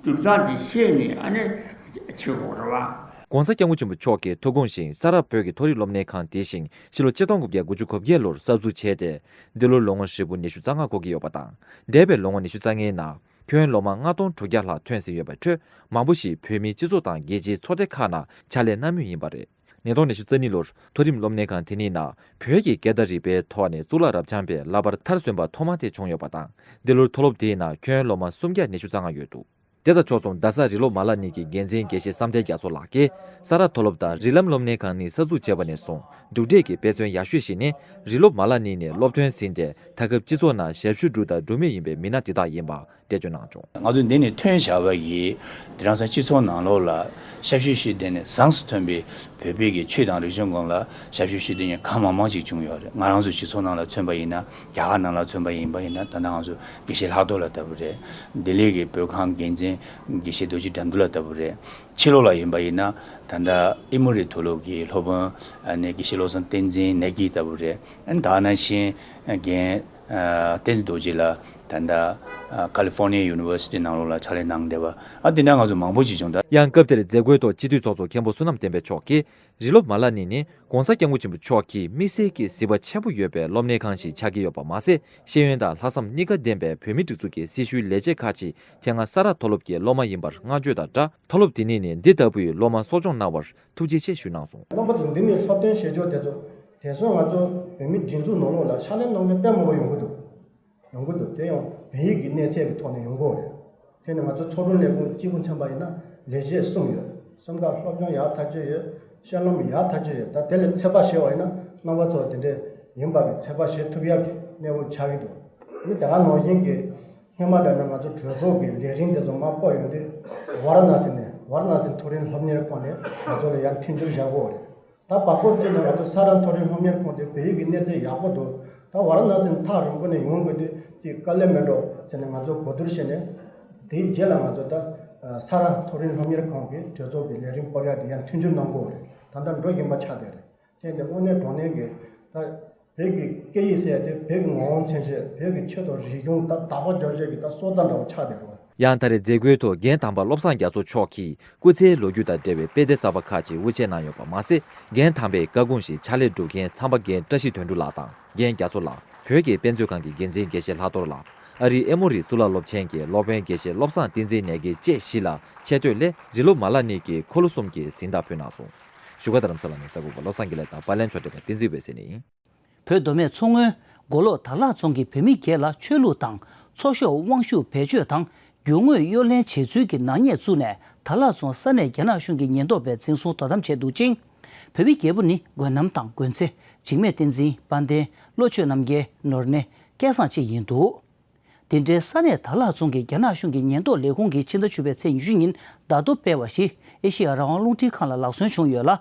སྒྲུབ་སྟངས་དེ་ཤེས་ནས་ཨ་ནི་བྱེད་དགོས་རེད་བ། ༸གོང་ས་༸སྐྱབས་མགོན་ཆེན་པོ་མཆོག་གི་ཐུགས་དགོངས་བཞིན་ས་རཱ་བོད་ཀྱི་མཐོ་རིམ་སློབ་གཉེར་ཁང་དེ་བཞིན་ཕྱི་ལོ་ཆིག་སྟོང་དགུ་བརྒྱ་དགུ་བཅུ་གོ་བརྒྱད་ལོར་གསར་འཛུགས་བྱས་ཏེ། འདི་ལོར་ལོ་ངོ་ཧྲིལ་པོ་ཉི་ཤུ་རྩ་ལྔ་འཁོར་གྱི་ཡོད་པ་དང་། འདས་པའི་ལོ་ངོ་ཉི་ཤུ་རྩ་ལྔའི་ནང་ ཁྱོན་སློབ་མ་ལྔ་སྟོང་དྲུག་བརྒྱ་ལྷག་ཐོན་ཟིན་ཡོད་པའི་ཁྲོད་མང་པོ་ཞིག་བོད་མིའི་སྤྱི་ཚོགས་དང་རྒྱལ་སྤྱིའི་ཚོགས་སྡེ་ཁག་ནང་ཕྱག་ལས་གནང་མུས་ཡིན་པ་རེད། ཉིས་སྟོང་ཉི་ཤུ་རྩ་གཉིས་ལོར་མཐོ་རིམ་སློབ་གཉེར་ཁང་དེ་གཉིས་ནང་བོད་ཀྱི་སྐད་བརྡ་རིག་པའི་ཐོག་ནས་གཙུག་ལག་རབ་འབྱམས་པའི་བསླབ་པར་མཐར་སོན་པ་ཐོག་མ་དེ་བྱུང་ཡོད་པ་དང་། འདི་ལོར་མཐོ་སློབ་དེའི་ནང་ཁྱོན་སློབ་མ་སུམ་བརྒྱ་ཉི་ཤུ་རྩ་ལྔ་ཡོད་འདུག་དེ་དང་ཕྱོགས་མཚུངས་རྡ་ས་རི་སློབ་མ་ལག་གཉིས་ཀྱི་འགན་འཛིན་དགེ་བཤེས་བསམ་གཏན་རྒྱ་མཚོ་ལགས་ཀྱིས་ས་རཱ་མཐོ་སློབ་དང་རི་ལམ་སློབ་གཉེར་ཁང་གཉིས་གསར་འཛུགས་བྱས་པ་ནས་བཟུང་གྲུབ་འབྲས་ཀྱི་དཔེ་མཚོན་ཡག་ཤོས་ཤིག་ནི་རི་སློབ་མ་ལག་གཉིས་ནས་སློབ་ཐོན་ཟིན་ཏེ་ད་སྐབས་སྤྱི་ཚོགས་ནང་ཞབས་ཞུ་སྒྲུབ་དང་སྒྲུབ་མུས་ཡིན་པའི་མི་སྣ་དེ་དག་ཡིན་པ་འགྲེལ་བརྗོད་གནང་བྱུང་། ང་ཚོ་འདི་ནས་ཐོན་བཞག་པ་ཡིས་དེང་སང་སྤྱི་ཚོགས་ནང་ལོགས་ལ་ཞབས་ཞུ་ཞུ་བསྡད་ནས་བཟང་སུ་ཐོན་པའི་བོད་པའི་གི་ཆོས་དང་རིག་གཞུང་སྒང་ལ་ཞབས་ཞུ་ཞུ་བསྡད་མཁན་གང་མང་མང་ཞིག་བྱུང་ཡོད་རེད། ང་རང་ཚོ་སྤྱི་ཚོགས་ནང་ལ་མཚོན་པ་ཡིན་ན། རྒྱ་གར་ནང་ལ་མཚོན་པ་ཡིན་པ་ཡིན་ན། ད་ལྟ་ང་ཚོ་དགེ་བཤེས་ལྷག་རྡོར་ལགས་ལྟ་བུ་རེད། ལྡི་ལི་གི་བོད་ཁང་འགན་འཛིན་དགེ་བཤེས་རྡོ་རྗེ་དགྲ་འདུལ་ལགས་ལྟ་བུ་རེད། ཕྱི་ལོགས་ལ་ཡིན་པ་ཡིན་ན་ད་ལྟ་ཨེ་མོ་རི་མཐོ་སློབ་ཀྱི་སློབ་དཔོན་ཨ་ནི་དགེ་བཤེས་བློ་བཟང་བསྟན་འཛིན་ནེ་གི་ལྟ་བུ་རེད། ཨ་ནི་ད་ག་ནང་བཞིན་རྒན་ཨ་བསྟན་འཛིན་རྡོ་རྗེ་ལགས་ད་ལྟ་ཨ་ཁ་ལི་ཧྥོར་ནི་ཡ་ཡུ་ནི་ཝར་སི་ཊི་ནང་ལོགས་ལ་ཕྱག་ལས་གནང་བསྡད་པ། ཨ་དེ་འདྲ་ང་ཚོ་མང་པོ་ཞིག་བྱུང་། ད་ཡང་སྐབས་དེར་མཛད་སྒོའི་ཐོག་སྤྱི་འཐུས་ཚོགས་གཙོ་མཁན་པོ་བསོད་ནམས་བསྟན་འཕེལ་མཆོག་གིས། རི་སློབ་མ་ལག་གཉིས་ནི་༸གོང་ས་༸སྐྱབས་མགོན་ཆེན་པོ་མཆོག་གིས་དམིགས་བསལ་གྱི་གཟིགས་པ་ཆེན་པོ་ཡོད་པའི་སློབ་གཉེར་ཁང་ཞིག་ཆགས་ཀྱི་ཡོད་པ་མ་ཟད། ཤེས་ཡོན་དང་ལྷག་བསམ་གཉིས་ཀ་ལྡན་པའི་བོད་མིའི་སྒྲིག་འཛུགས་ཀྱི་སྲི་ཞུའི་ལས་བྱེད་ཁག་ཅིག་དེ་སྔ་ས་རཱ་མཐོ་སློབ་ཀྱི་སློབ་མ་ཡིན་པར་བསྔགས་བརྗོད་དང་སྦྲགས། མཐོ་སློབ་དེ་གཉིས་ནས་འདི་ལྟ་བུའི་སློབ་མ་གསོ་སྐྱོང་གནང་བར་ཐུགས་རྗེ་ཆེ་ཞུ་གནང་སོང་། རྣམ་པ་ཚོ་འདི་ནས་སློབ་སྟོན་བྱེད་ཕྱོགས་དེ་ཚོ་དེང་སང་ང་ཚོ་བོད་མིའི་སྒྲིག་འཛུགས་ནང་ལོགས་ལ་ཕྱག་ལས་གནང་མཁན་དཔེ་མང་པོ་ཡོང་གི་འདུག་ཡོང་གི་འདུག་དེ་ཡང་བོད་ཡིག་གི་གནས་ཚད་ཀྱི་ཐོག་ནས་ཡོང་གི་ཡོད་རེད། དེ་ནི་ང་ཚོ་ཚོགས་དྲུང་ལས་ཁུངས་གཅིག་པུ་མཚོན་པ་ཡིན་ན་ལས་བྱེད་གསུམ་ཡོད། གསུམ་ཀ་སློབ་སྦྱོང་ཡག་ཐག་ཆོད་ཡོད། བཤད་ལམ་ཡག་ཐག་ཆོད་ཡོད། ད་དེ་ལས་ཚོད་དཔག་བྱས་པ་ཡིན་ན་རྣམ་པ་ཚོ་དེ་འདྲས་ཡིན་པ་གི་ཚོད་དཔག་བྱེད་ཐུབ་ཡག་གི་གནས་བབ་ཆགས་ཀྱི་འདུག་ཨ་ནི་དེ་ག་ནང་བཞིན་གྱི་སྔོན་མ་འདྲ་ན་ང་ཚོ་གྲོས་ཚོགས་ཀྱི་ལས་རིམ་དེ་ཚོ་མར་སྤོ་ཡོང་དུས་ཝཱ་ར་ཎ་སི་ནས་ཝཱ་ར་ཎ་སི་མཐོ་རིམ་སློབ་གཉེར་ཁང་ནས་ང་ཚོ་ལ་ཡར་མཐུན་འགྱུར་བཞག་དགོས་རེད། ད་བར་སྐབས་ཅིག་ནས་ང་ཚོ་ས་རཱ་མཐོ་རིམ་སློབ་གཉེར་ཁང་དེ་བོད་ཡིག་གི་གནས་ཚད་ཡག་པོ་འདུག་ད་ཝཱ་ར་ཎ་སི་ནས་ཐག་རིང་པོ་ནས་ཡོང་དགོས་དུས་ཅིག་དཀའ་ལས་མེད་འགྲོ་ཟེར་ནས་ང་ཚོ་གོ་བསྡུར་བྱས་ནས། དེའི་རྗེས་ལ་ང་ཚོ་ད་ས་རཱ་མཐོ་རིམ་སློབ་གཉེར་ཁང་གི་གྲོས་ཚོགས་ཀྱི་ལས་རིམ་སྤོ་ཡག་དེ་ཡང་མཐུན་འགྱུར་གནང་དགོས་རེད། ད་ལྟ་འགྲོ་བཞིན་པ་ཆགས་བསྡད་རེད། དེ་ནས་དངོས་གནས་དྲང་གནས་ཀྱི་ད་བོད་ཀྱི་སྐད་ཡིག་ཟེར་ཡག་དེ་བོད་ཀྱི་ངོ་བོ་མཚོན་བྱེད། བོད་ཀྱི་ཆོས་དང་རིག་གཞུང་ད་བདག་པོ་རྒྱག་བྱེད་ཀྱི་ད་སྲོག་རྩ་འདྲ་བོ་ཆགས་བསྡད་རེད། ཡང་ད་རེས་མཛད་སྒོའི་ཐོག་རྒན་དམ་པ་བློ་བཟང་རྒྱ་མཚོ་མཆོག་གིས་སྐུ་ཚེའི་ལོ་རྒྱུས་དང་འབྲེལ་བའི་དཔེ་དེབ་གསར་པ་ཁག་ཅིག་དབུ་འབྱེད་གནང་ཡོད་པ་མ་ཟད། རྒན་དམ་པའི་བཀའ་དགོངས་བཞིན་ཕྱག་ལས་སྒྲུབ་མཁན་ཚངས་པ་རྒན་བཀྲ་ཤིས་དོན་གྲུབ་ལགས་དང་རྒན་རྒྱ་མཚོ་ལགས། བོད་ཀྱི་དཔེ་མཛོད་ཁང་གི་འགན་འཛིན་དགེ་བཤེས་ལྷག་རྡོར་ལགས། ཨ་རིའི་ཨེ་མོ་རི་གཙུག་ལག་སློབ་ཆེན་གྱི་སློབ་དཔོན་དགེ་བཤེས་བློ་བཟང་བསྟན་འཛིན་ནས་གི་བཅས་བཞི་ལ་ཆེ་བསྟོད་སླད་རི་སློབ་མ་ལག་གཉིས་ཀྱི་འཁོར་ལོ་གསུམ་གྱི་གཟེངས་རྟགས་ཕུལ་གནང་སོང་། བཞུགས་སྒར་རྡ་རམ་ས་ལ་ནས་གསར་འགོད་པ་བློ་བཟང་དགེ་ལེགས་དང་པར་ལེན་ཕྱོགས་སྒྲིག་པ་བསྟན་འཛིན་འོད་ཟེར་ནས་ཡིན། བོད་མདོ་སྨད་མཚོ་སྔོན་མགོ་ལོག་དར་ལག་རྫོང་གི་བོད་མི་སྒེར་ལ་ཆོས་ལུགས་དང་ཚོགས་ཤོག་དབང་ཤུགས་བེད་སྤྱོད་དང་རྒྱུ་དངོས་གཡོ་ལེན་བྱས་ཚུལ་གྱི་ནག་ཉེས་བཙུགས་ནས་དར་ལག་རྫོང་ས་གནས་རྒྱ་ནག་གཞུང་གི་ཉེན་རྟོག་པས་འཛིན་བཟུང་དོ་དམ་བྱས་འདུག་ཅིང་། བོད་མི་སྒེར་པོ་ནི་འགོས་ནམ་དང་འགོས་ཚེ། འཇིགས་མེད་བསྟན་འཛིན། དཔལ་ལྡན། བློ་ཆོས་རྣམ་རྒྱལ། ནོར་གནས། སྐལ་བཟང་བཅས་ཡིན་འདུག་དེ་འདྲའི་ས་གནས་དར་ལག་རྫོང་གི་རྒྱ་ནག་གཞུང་གི་ཉེན་རྟོག་ལས་ཁུངས་ཀྱིས་ཕྱི་ཟླ་བཅུ་པའི་ཚེས་ཉི་ཤུ་ཉིན་བརྡ་ཐོ་སྤེལ་བ་ཞིག་ཨེ་ཤེ་ཡ་རང་དབང་རླུང་འཕྲིན་ཁང་ལ་ལག་སོན་བྱུང་ཡོད་ལ།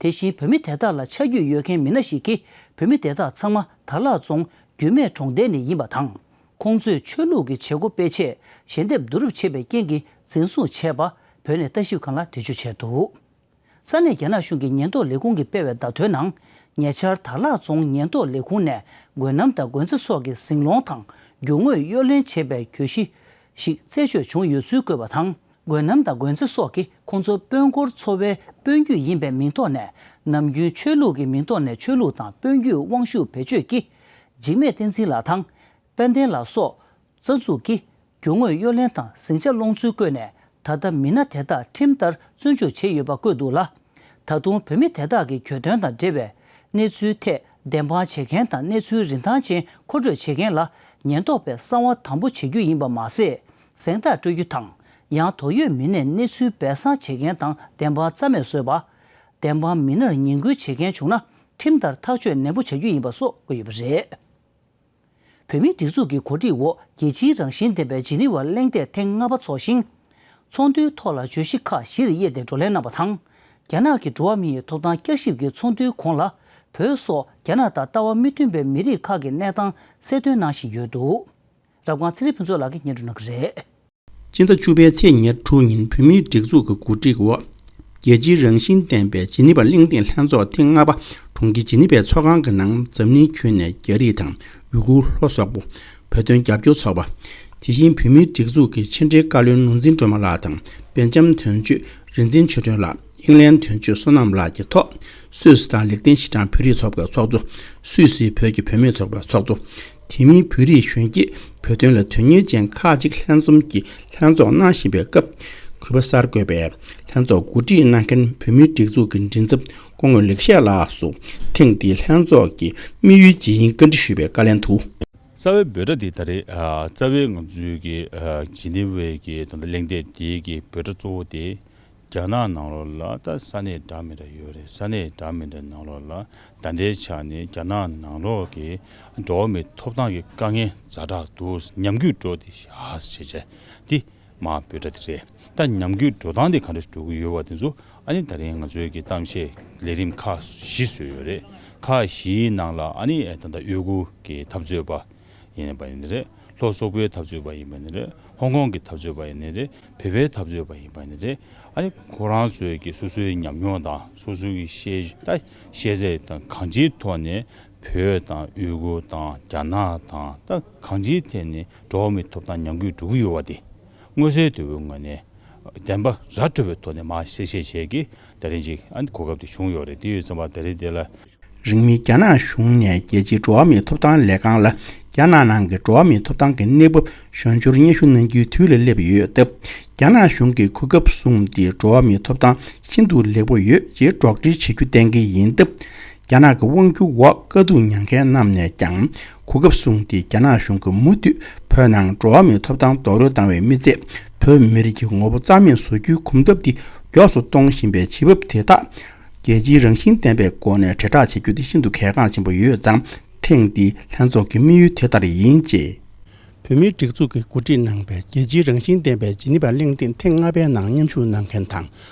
དེ་བཞིན་བོད་མི་དེ་དག་ལ་ཆ་རྒྱུས་ཡོད་མཁན་མི་སྣ་ཞིག་གིས་བོད་མི་དེ་དག་ཚང་མ་དར་ལག་རྫོང་རྒྱུད་སྨད་གྲོང་རྡལ་ནས་ཡིན་པ་དང་། ཁོང་ཚོས་ཆོས་ལུགས་ཀྱི་བྱེད་སྒོ་སྤེལ་ཆེད་ཞལ་འདེབས་བསྡུ་རུབ་བྱས་པའི་རྐྱེན་གྱིས་འཛིན་བཟུང་བྱས་པ་བོད་གནས་ལྟ་ཞིབ་ཁང་ལ་འགྲེལ་བརྗོད་བྱས་འདུག་ས་གནས་རྒྱ་ནག་གཞུང་གི་ཉེན་རྟོག་ལས་ཁུངས་ཀྱིས་སྤེལ་བའི་བརྡ་ཐོའི་ནང་། ཉེ་ཆར་དར་ལག་རྫོང་ཉེན་རྟོག་ལས་ཁུངས་ནས་འགོས་ནམ་དང་འགོས་ཚེ་སོགས་ཀྱི་ཟིང་སློང་དང་རྒྱུ་དངོས་གཡོ་ལེན་བྱས་པའི་གྱོད་གཞི་ཞིག་རྩད་གཅོད་བྱུང་ཡོད་ཚུལ་བཀོད་པ་དང་། འགོས་ནམ་དང་འགོས་ཚེ་སོགས་ཀྱིས་ཁོང་ཚོ་དཔོན་སྐོར་འཚོ་བའི་དཔོན་བརྒྱུད་ཡིན་པའི་མིང་ཐོག་ནས་ནམ་རྒྱུན་ཆོས་ལུགས་ཀྱི་མིང་ཐོག་ནས་ཆོས་ལུགས་དང་དཔོན་བརྒྱུད་དབང་ཤུགས་བེད་སྤྱོད་ཀྱིས་འཇིགས་མེད་བསྟན་འཛིན་ལགས་དང་། དཔལ་ལྡན་ལགས་སོགས་རྩ་འཛུགས་ཀྱིས་རྒྱུ་དངོས་གཡོ་ལེན་དང་ཟིང་ཆ་སློང་ཚུལ་བཀོད་ནས། ད་ལྟ་མི་སྣ་དེ་དག་ཁྲིམས་ལྟར་བཙོན་འཇུག་བྱས་ཡོད་པ་བཀོད་འདུག་ལ། ད་དུང་བོད་མི་དེ་དག་གི་གྱོད་དོན་དང་འབྲེལ་བའི་གནས་ཚུལ་ཐད་བདེན་དཔང་བྱེད་མཁན་དང་གནས་ཚུལ་རིན་ཐང་ཅན་མཁོ་སྤྲོད་བྱེད་མཁན་ལ་ཉེན་རྟོག་པས་གསང་བ་དམ་པོ་བྱེད་རྒྱུ་ཡིན་པ་མ་ཟད། གཟེངས་རྟགས་སྤྲོད་རྒྱུ་དང་། ཡང་དོགས་ཡོད་མི་སྣས་གནས་ཚུལ་སྦས་གསང་བྱེད་མཁན་དང་བདེན་དཔང་རྩ་མེད་བཟོས་པ། བདེན་དཔང་མི་སྣར་ཉེས་འགུལ་བྱེད་མཁན་བྱུང་ན་ཁྲིམས་ལྟར་ཐག་གཅོད་ནན་པོ་བྱ་རྒྱུ་ཡིན་པ་སོགས་བཀོད་ཡོད་པ་རེད། བོད་མིའི་སྒྲིག་འཛུགས་ཀྱི་གོ་སྒྲིག་འོག་རྒྱལ་སྤྱིའི་རང་བཞིན་ལྡན་པའི་ཇི་ནི་ཝ་གླེང་སྟེགས་ཐེངས་ལྔ་པ་འཚོགས་ཤིང་། ཚོགས་འདུའི་ཐོག་ལ་བརྗོད་གཞི་ཁག་བཞིར་དབྱེ་སྟེ་བགྲོ་གླེང་གནང་བ་དང་། རྒྱ་ནག་གི་འགྲོ་བ་མིའི་ཐོབ་ཐང་བསྐྱར་ཞིབ་ཀྱི་ཚོགས་འདུའི་གོང་ལ། བོད་སོགས་རྒྱ་ནག་དང་ལྟ་བ་མི་མཐུན་པའི་མི་རིགས་ཁག་གི་གནས་སྟངས་གསལ་སྟོན་གནང་བཞིན་ཡོད་འདུག་རབ་སྒང་ཚེ་རིང་ཕུན་ཚོགས་ལགས་ཀྱིས་སྙན་སྒྲོན་གནང་གི་རེད། སྤྱི་ཟླ་བཅུ་པའི་ཚེས་ཉེར་དྲུག་ཉིན་བོད་མིའི་སྒྲིག་འཛུགས་ཀྱི་གོ་སྒྲིག་འོག་རྒྱལ་སྤྱིའི་རང་བཞིན་ལྡན་པའི་ཇི་ནི་ཝ་གླེང་སྟེགས་ལྷན་ཚོགས་ཐེངས་ལྔ་པ་གྲོང་ཁྱེར་ཇི་ནི་ཝའི་ཚོགས་ཁང་གི་ནང་འཛམ་གླིང་ཁྱོན་ནས་རྒྱ་རིགས་དང་ཡུ་གུར་ལྷོ་སོག་པོ། བོད་དོན་རྒྱབ་སྐྱོར་ཚོགས་པ། དེ་བཞིན་བོད་མིའི་སྒྲིག་འཛུགས་ཀྱི་ཕྱི་འབྲེལ་བཀའ་བློན་ནོར་འཛིན་སྒྲོལ་མ་ལགས་དང་སྦེལ་ཇམ་དོན་གཅོད་རིག་འཛིན་ཆོས་སྒྲོན་ལགས། དབྱིན་ལན་དོན་གཅོད་བསོད་ནམས་ལགས་ཀྱི་ཐོག་སུད་སི་དང་ལིག་ཏེན་ཤི་ཏན་བོད་རིགས་ཚོགས་པའི་ཚོགས་གཙོ། སུད་སིའི་བོད་ཀྱི་བུད་མེད་ཚོགས་པའི་ཚོགས་གཙོ། དེ་མིན་བོད་རིགས་གཞོན་སྐྱེས་བོད་དོན་ལ་དོན་གཉེར་ཅན་ཁག་ཅིག་ལྷན་འཛོམས་ཀྱིས་ལྷན་ཚོགས་གནང་བཞིན་པའི་སྐབས། གུས་པ་གསར་འགོད་པས་ལྷན་ཚོགས་གོ་སྒྲིག་གནང་མཁན་བོད་མིའི་སྒྲིག་འཛུགས་ཀྱི་མགྲིན་ཚབ་སྐུ་ངོ་ལེགས་བཤད་ལགས་སུ་ཐེངས་འདིའི་ལྷན་ཚོགས་ཀྱི་དམིགས་ཡུལ་ཇི་ཡིན་བཀའ་འདྲི་ཞུས་པའི་བཀའ་ལན་དུ། རྩ་བའི་འབོད་སྒྲ་འདི་ད་རེས་ཨ་རྩ་བའི་ང་ཚོའི་གི་ཨ་ཇི་ནི་ཝའི་གི་ད་ལྟ་གླེང་སྟེགས་འདིའི་གི་འབོད་སྒྲ་གཙོ་བོ་དེ་རྒྱ་ནག་ནང་ལོགས་ལ་ད་ས་གནས་འདྲ་མི་འདྲ་ཡོད་རེད། ས་གནས་འདྲ་མི་འདྲ་ནང་ལོགས་ལ་ད་ལྟའི་ཆ་ནས་རྒྱ་ནག་ནང་ལོགས་ཀྱི་འགྲོ་བ་མིའི་ཐོབ་ཐང་གི་དཀའ་ངལ་ཛ་དྲག་འདུག་ཉམས་རྒུད་འགྲོ་དེ་ཤག་ཟེར་བྱས་བྱས་འདི། མ་འབོད་སྒྲ་དེ་རེད། ད་ཉམས་རྒུད་འགྲོ་སྟངས་དེ་ག་འདྲ་འགྲོ་གི་ཡོད་པ་དེ་ཚོ་ཨ་ནི་ད་རིང་ང་ཚོའི་གི་གཏམ་བཤད་ལས་རིམ་ཁག་བཞི་བཟོས་ཡོད་རེད། ཁག་བཞིའི་ནང་ལ་ཨ་ནི་ད་ལྟ་ཡུ་གུར་གྱི་འཐབ་རྩོད་པ་ཡིན་པ་ཡིན་ནི་རེད། ལྷོ་སོག་པོའི་འཐབ་རྩོད་པ་ཡིན་པ་ཡིན་ནི་རེད། ཧོང་ཀོང་གི་འཐབ་རྩོད་པ་ཡིན་ནི་རེད། བོད་པའི་འཐབ་རྩོད་པ་ཡིན་པ་ཡིན་ནི་རེད། ཨ་ནི་ཁོ་རང་ཚོའི་གི་སོ་སོའི་ཉམས་མྱོང་དང་སོ་སོའི་གི་ཤེས་ད་ཤེས་ཚད་དང་གང་ཅིའི་ཐོག་ནས་བོད་དང་ཡུ་གུར་དང་རྒྱ་ནག་དང་ད་གང་ཅིའི་ཐད་ནས་འགྲོ་བ་མིའི་ཐོབ་ཐང་ཉམས་རྒུད་འགྲོ་གི་ཡོད་པ་དེ། མངོན་གསལ་དོད་པོའི་ངོས་ནས་བདེན་པ་ར་འཕྲོད་པའི་ཐོག་ནས་མར་གསལ་བཤད་བྱས་ཀྱི་ད་རིང་ཅིག་ཨ་ནི་གོ་སྐབས་དེ་བྱུང་ཡོད་རེད། དེ་ཡོད་ཙམ་པ་ད་རེས་དེ་ལ། རིང་མིན་རྒྱ་ནག་གཞུང་ནས་རྒྱལ་སྤྱིའི་འགྲོ་བ་མིའི་ཐོབ་ཐང་ལས་ཁང་ལ་རྒྱ་ནག་ནང་གི་འགྲོ་བ་མིའི་ཐོབ་ཐང་གི་གནས་བབ་ཞན་ཞོར་སྙན་ཞུ་གནང་རྒྱུའི་དུས་ལ་སླེབས་ཡོད་སྟབས། རྒྱ་ནག་གཞུང་གིས་གོ་སྐབས་བཟུང་སྟེ་འགྲོ་བ་མིའི་ཐོབ་ཐང་ཤིན་ཏུ་ལེགས་པོ་ཡོད་ཅེས་སྒྲོག་འགྲེལ་བྱེད་རྒྱུ་གཏན་འཁེལ་ཡིན་སྟབས། རྒྱ་ནག་གི་དབང་སྒྱུར་འོག་དཀའ་སྡུག་མྱངས་མཁན་རྣམས་ནས་ཀྱང་གོ་སྐབས་བཟུང་སྟེ་རྒྱ་ནག་གཞུང་གིས་མུ་མཐུད་བོད་ནང་འགྲོ་བ་མིའི་ཐོབ་ཐང་རྡོག་རོལ་བཏང་བའི་མི་ཚད་བོད་མི་རིགས་ཀྱི་ངོ་བོ་རྩ་མེད་བཟོ་རྒྱུའི་གོམ་སྟབས་འདི་མགྱོགས་སུ་གཏོང་བཞིན་པའི་བྱེད་བབ་དེ་དག་རྒྱལ་སྤྱིའི་རང་བཞིན་ལྡན་པའི་སྒོ་ནས་དྲིལ་བསྒྲགས་བྱེད་རྒྱུ་དེ་ཤིན་ཏུ་གལ་འགངས་ཆེན་པོ་ཡོད་ཙང་། ཐེངས་འདིའི་ལྷན་ཚོགས་ཀྱི་དམིགས་ཡུལ་དེ་ལྟར་ཡིན་ཅེས། བོད་མིའི་སྒྲིག་འཛུགས་ཀྱིས་གོ་སྒྲིག་གནང་བའི་རྒྱལ་སྤྱིའི་རང་བཞིན་ལྡན་པའི་ཇི་ནི་ཝ་གླེང་སྟེགས་ཐེངས་ལྔ་པའི་ནང་མཉམ་ཞུགས་གནང་མཁན་དང་།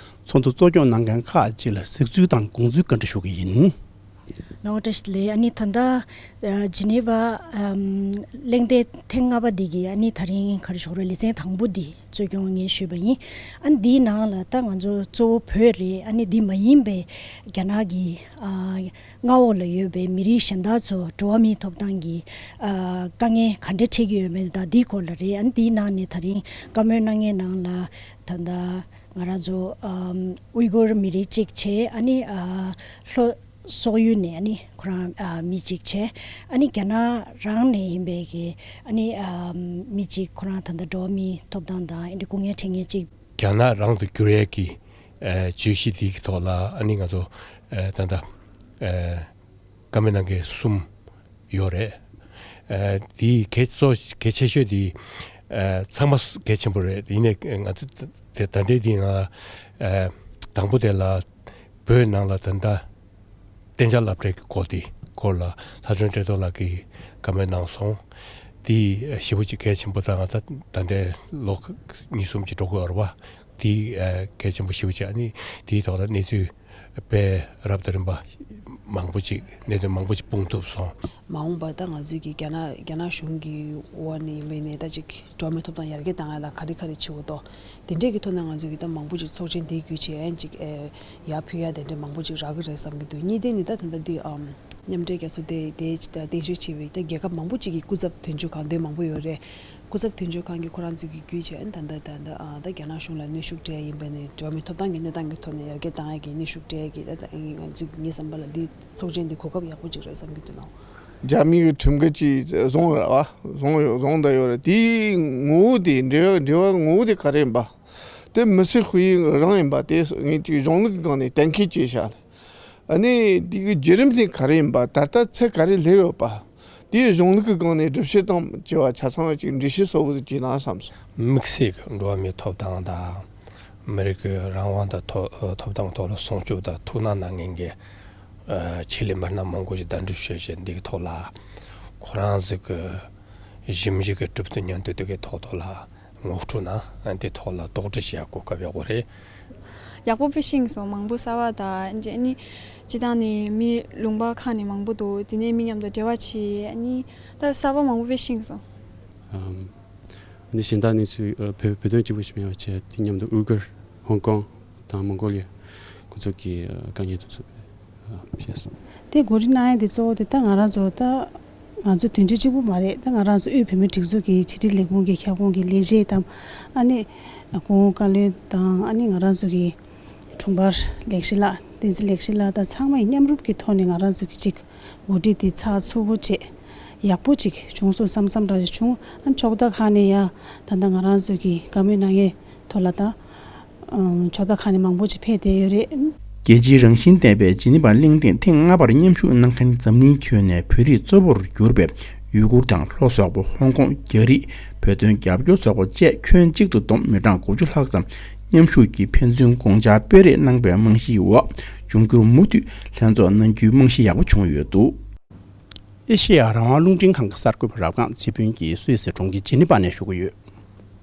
ཚོགས་འདུ་གཙོ་སྐྱོང་གནང་མཁན་ཁག་ཅིག་ལ་གཟིགས་ཚུལ་དང་དགོངས་ཚུལ་བཀའ་འདྲི་ཞུ་གི་ཡིན། ལགས་འོ། བཀྲ་ཤིས་བདེ་ལེགས། ཨ་ནི་ད་ལྟ་ཨ་ཇི་ནི་ཝ་ཨམ་གླེང་སྟེགས་ཐེངས་ལྔ་པ་འདི་གི་ཨ་ནི་ད་རིང་ག་རེ་ཞུ་དགོས་རེད། ལེ་ཚན་དང་པོ་འདི་གཙོ་སྐྱོང་ངས་ཞུས་པ་ཡིན། ཨ་ནི་འདིའི་ནང་ལ་ད་ང་ཚོ་གཙོ་བོ་བོད་རེད། ཨ་ནི་འདི་མ་ཡིན་པའི་རྒྱ་ནག་གི་ཨ་མངའ་འོག་ལ་ཡོད་པའི་མི་རིགས་གཞན་དག་ཚོ་འགྲོ་བ་མིའི་ཐོབ་ཐང་གི་ཨ་དཀའ་ངལ་ག་འདྲ་འཕྲད་ཀྱི་ཡོད་མེད་ད་འདིའི་སྐོར་ལ་རེད། ཨ་ནི་འདིའི་ནང་ནས་ད་རིང་བཀའ་མོལ་གནང་མཁན་ནང་ ལ་ད་ལྟ་ང་རང་ཚོ་ཨམ་ཝི་གུར་མི་རིགས་གཅིག་བྱས། ཨ་ནི་ཨ་ལྷོ་སོག་ཡུལ་ནས་ཨ་ནི་ཁོ་རང་ཨ་མི་གཅིག་བྱས། ཨ་ནི་རྒྱ་ནག་རང་ནས་ཡིན་པའི་གི་ཨ་ནི་ཨམ་མི་གཅིག་ཁོ་རང་ད་ལྟ་འགྲོ་བ་མིའི་ཐོབ་ཐང་དང་ཨ་ནི་སྐུ་ངལ་འཕྲད་མཁན་གཅིག་རྒྱ་ནག་རང་དུ་བསྒྱུར་ཡས་ཀྱི་ཨ་བརྗོད་གཞི་འདི་གི་ཐོག་ལ་ཨ་ནི་ང་ཚོ་ཨ་ད་ལྟ་ཨ་བཀའ་མོལ་གནང་མཁན་གསུམ་ཡོད་རེད། ཨ་དེའི་གལ་གཙོ་གལ་ཆེ་ཤོས་དེ་ཨ་ཚང་མ་གལ་ཆེན་པོ་རེད། ཡིན་ནའི་ང་ཚོ་ད་ད་ལྟའི་འདི་ང་ཨ་དང་པོ་དེ་ལ་བོད་ནང་ལ་ད་ལྟ་གཏན་འཇགས་སློབ་གྲྭའི་སྐོར་དེ་སྐོར་ལ་ལྷ་སྒྲོན་བཀྲས་མཐོང་ལགས་ཀྱིས་བཀའ་མོལ་གནང་སོང་། དེ་ཞེ་པོ་ཅིག་གལ་ཆེན་པོ་དང་ད་ད་ལྟའི་ལོ་གཉིས་གསུམ་ཅིག་འགྲོ་གི་ཡོད་རེད་པ། དེ་ཨ་གལ་ཆེན་པོ་ཞེ་པོ་ཅིག་ཨ་ནི་དེའི་ཐོག་ལ་གནས་ཚུལ་དཔེ་རབ་དང་རིམ་པ་མང་པོ་ཅིག་གནད་དོན་མང་པོ་ཅིག་སྤུངས་ཐུབ་སོང་། མ་འོངས་པར་ད་ང་ཚོས་ཀྱི་རྒྱ་ནག་རྒྱ་ནག་གཞུང་གི་འོག་ནས་ཡིན་པའི་ནས་ད་ཅིག་འགྲོ་བ་མིའི་ཐོབ་ཐང་ཡར་རྒྱས་བཏང་ཡ་ལ་ག་རེ་ག་རེ་བྱེད་དགོས་དོ། དེ་འདྲས་ཀྱི་ཐོག་ནས་ང་ཚོས་ཀྱི་ད་མང་པོ་ཅིག་ཚོགས་ཆེན་འདིའི་བརྒྱུད་བྱས་ཨ་ཅིག་ཨེ་ཡར་ཕུལ་ཡ་དེ་འདྲས་མང་པོ་ཅིག་རག་གི་རེད་བསམ་གྱི་འདུག་གཉིས་དེ་ནི་ད་ད་ལྟ་འདི་ཨམ་མཉམ་འབྲེལ་རྒྱལ་ཚོགས་དེ་དེ་ཅིག་ད་གདན་ཞུ་བྱས་པའི་ད་རྒྱལ་ཁབ་མང་པོ་ཅིག་གི་སྐུ་ཚབ་དོན་གཅོད་ཁང་དེ་མང་པོ་ཡོད་རེད། སྐུ་ཚབ་དོན་གཅོད་ཁང་གིས་ཁོ་རང་ཚོ་གི་བརྒྱུད་བྱས་ཨ་ནི་ད་ལྟ་ད་ལྟ་ཨ་ད་རྒྱ་ནག་གཞུང་ལ་གནོན་ཤུགས་སྤྲད་ཡ་ཡིན་པ་ནི་འགྲོ་བ་མིའི་ཐོབ་ཐང་གི་གནས་སྟངས་ཀྱི་ཐོག་ནས་ཡར་རྒྱས་བཏང་ཡ་གི་གནོན་ཤུགས་སྤྲད་ཡ་གི་ད་ད་ཨ་ང་ཚོ་ངའི་བསམ་པ་ལ་འདི་ཚོགས་ཆེན་འདི་གོ་སྐབས་ཡག་པོ་ཅིག་རེད་བསམ་གྱི་འདུག་ལགས། རྒྱ་མིའི་ཁྲིམས་འགལ་གྱིས་བཟུང་ར་བ་བཟུང་ཡོད་བཟུང་བསྡད་ཡོད་རེད། དེའི་ངོ་བོ་དེ་འབྲེལ་བ་འབྲེལ་བ་ངོ་བོ་དེ་ག་རེ་ཡིན་པ། དེ་མི་སེར་ཧུའུ་ཡིན་རང་ཡིན་པ་དེ་ངས་ཅིག་གཞུང་ལུགས་ཀྱི་སྒང་ནས་གཏན་འཁེལ་བྱས་བཞག་ལ། ཨ་ནི་དེ་གི་བརྒྱུད་རིམ་དེ་ག་རེ་ཡིན་པ། ད་ལྟ་ཚད་ག་རེ་སླེབས་ཡོད་པ། དེའི་གཞུང་ལུགས་ཀྱི་སྒང་ནས་སྒྲུབ་བྱེད་དང་བཅས་པ་ཆ་ཚང་ཅིག་འགྲེལ་བཤད་གསལ་པོ་ཅིག་བྱས་ན་བསམ་སོང་། དམིགས་བསལ་གྱི་འགྲོ་བ་མིའི་ཐོབ་ཐང་དང་། མི་རིགས་ཀྱི་རང་དབང་དང་ཐོབ་ཐོབ་ཐང་ཐོག་ལ་སྲུང་སྐྱོབ་དང་ཐུགས་སྣང་གནང་མཁན་གྱི་ཨ་ཆེད་ལས་མི་སྣ་མང་པོ་ཞིག་གདན་འདྲེན་ཞུས་བྱས་འདི་གི་ཐོག་ལ། ཁོ་རང་ཚོ་གི་ཞིབ་འཇུག་གི་གྲུབ་དོན་སྙིང་བསྡུས་འདི་གི་ཐོག་ཐོག་ལ་ངོ་སྤྲོད་གནང་། ཨ་འདི་ཐོག་ལ་དོགས་འདྲི་བྱེད་ཡ་གོ་སྐབས་ཡག་པོ་རེད། ཡག་པོ་དཔེ་ཤེས་སོང་། མང་པོ་གསར་པ་དང་ཨ་ནི་སྤྱིར་བཏང་ནས་མི་ལུང་པ་ཁག་ནས་མང་པོ་འདུག་དེ་ནས་མི་མཉམ་དུ་འབྲེལ་བ་བྱས། ཨ་ནི་ད་གསར་པ་མང་པོ་དཔེ་ཤེས་སོང་། ཨམ། ཨ་ནི་གཞན་དག་གནས་ཚུལ་ཨ་བོད་བོད་དོན་གཅིག་པུ་ཞིག་མིན་པ་བྱས་དེ་མཉམ་དུ་ཨུ་གུར། ཧོང་ཀོང་དང་མོང་གོ་ལི་ཡ་ཁོ་ཚོ་གི་ཨ་དཀའ་ངལ་དེ་ཚོ་ཨ་བཤད་སོང་། དེ་གོ་སྒྲིག་གནང་ཡ་དེ་གཙོ་བོ་དེ་ད་ང་རང་ཚོ་ད་ང་ཚོ་དོན་གཅོད་གཅིག་པུ་མ་རེད། ད་ང་རང་ཚོ་དབུས་བོད་མིའི་སྒྲིག་འཛུགས་ཀྱི་ཕྱི་དྲིལ་ལས་ཁུངས་ཀྱི་ཁྱབ་ཁོངས་ཀྱི་ལས་བྱེད་དང་ཨ་ནི་སྐུ་ངོ་བཀའ་བློན་དང་ཨ་ནི་ང་རང་ཚོ་གི་ དྲུང་འཕར་ལེགས་བཤད་ལགས། བསྟན་འཛིན་ལེགས་བཤད་ལགས་དང་ཚང་མ་ཡི་མཉམ་རུབ་ཀྱི་ཐོག་ནས་ང་རང་ཚོ་གི་ཅིག་འགོ་ཁྲིད་དེ་ཚགས་ཚུད་པོ་བྱས་ཡག་པོ་ཅིག་བྱུང་སོང་བསམ་བསམ་འདྲ་ཞིག་བྱུང་། ཨ་ཕྱོགས་མཐའ་ཁག་ནས་ཡ་ད་ལྟ་ང་རང་ཚོ་གི་བཀའ་མོལ་གནང་མཁན་ཐོག་ལ་ད་ཕྱོགས་མཐའ་ཁག་ནས་མང་པོ་ཅིག་ཕེབས་བསྡད་ཡོད་རེད། རྒྱལ་སྤྱིའི་རང་བཞིན་ལྡན་པའི་ཇི་ནི་ཝ་གླིང་སྟེང་ཐེངས་ལྔ་པར་མཉམ་ཞུགས་གནང་མཁན་འཛམ་གླིང་ཁྱོན་ནས་བོད་རིགས་གཙོ་བོར་གྱུར་པའི་ཡུ་གུར་དང་ལྷོ་སོག་པོ། ཧོང་ཀོང་། རྒྱ་རིགས། བོད་དོན་རྒྱབ་སྐྱོར་ཚོགས་པ་བཅས་ཁྱོན་གཅིག་ཏུ་བསྡོམས་མི་གྲངས་དགུ་བཅུ་ལྷག་ཙམ་མཉམ་ཞུགས་ཀྱིས་ཕན་ཚུན་དགོངས་འཆར་སྤེལ་རེས་གནང་པའི་རྨང་གཞིའི་འོག་འབྱུང་འགྱུར་མུ་མཐུད་ལྷན་ཚོགས་གནང་རྒྱུའི་རྨང་གཞི་ཡག་པོ་བྱུང་ཡོད་འདུག། ཨེ་ཤེ་ཡ་རང་དབང་རླུང་འཕྲིན་ཁང་གི་གསར་འགོད་པ་རབ་སྒང་ཚེ་ཕུན་གྱིས་སུད་སི་གྲོང་ཁྱེར་ཇི་ནི་ཝ་ནས་ཞུ་གི་ཡོད།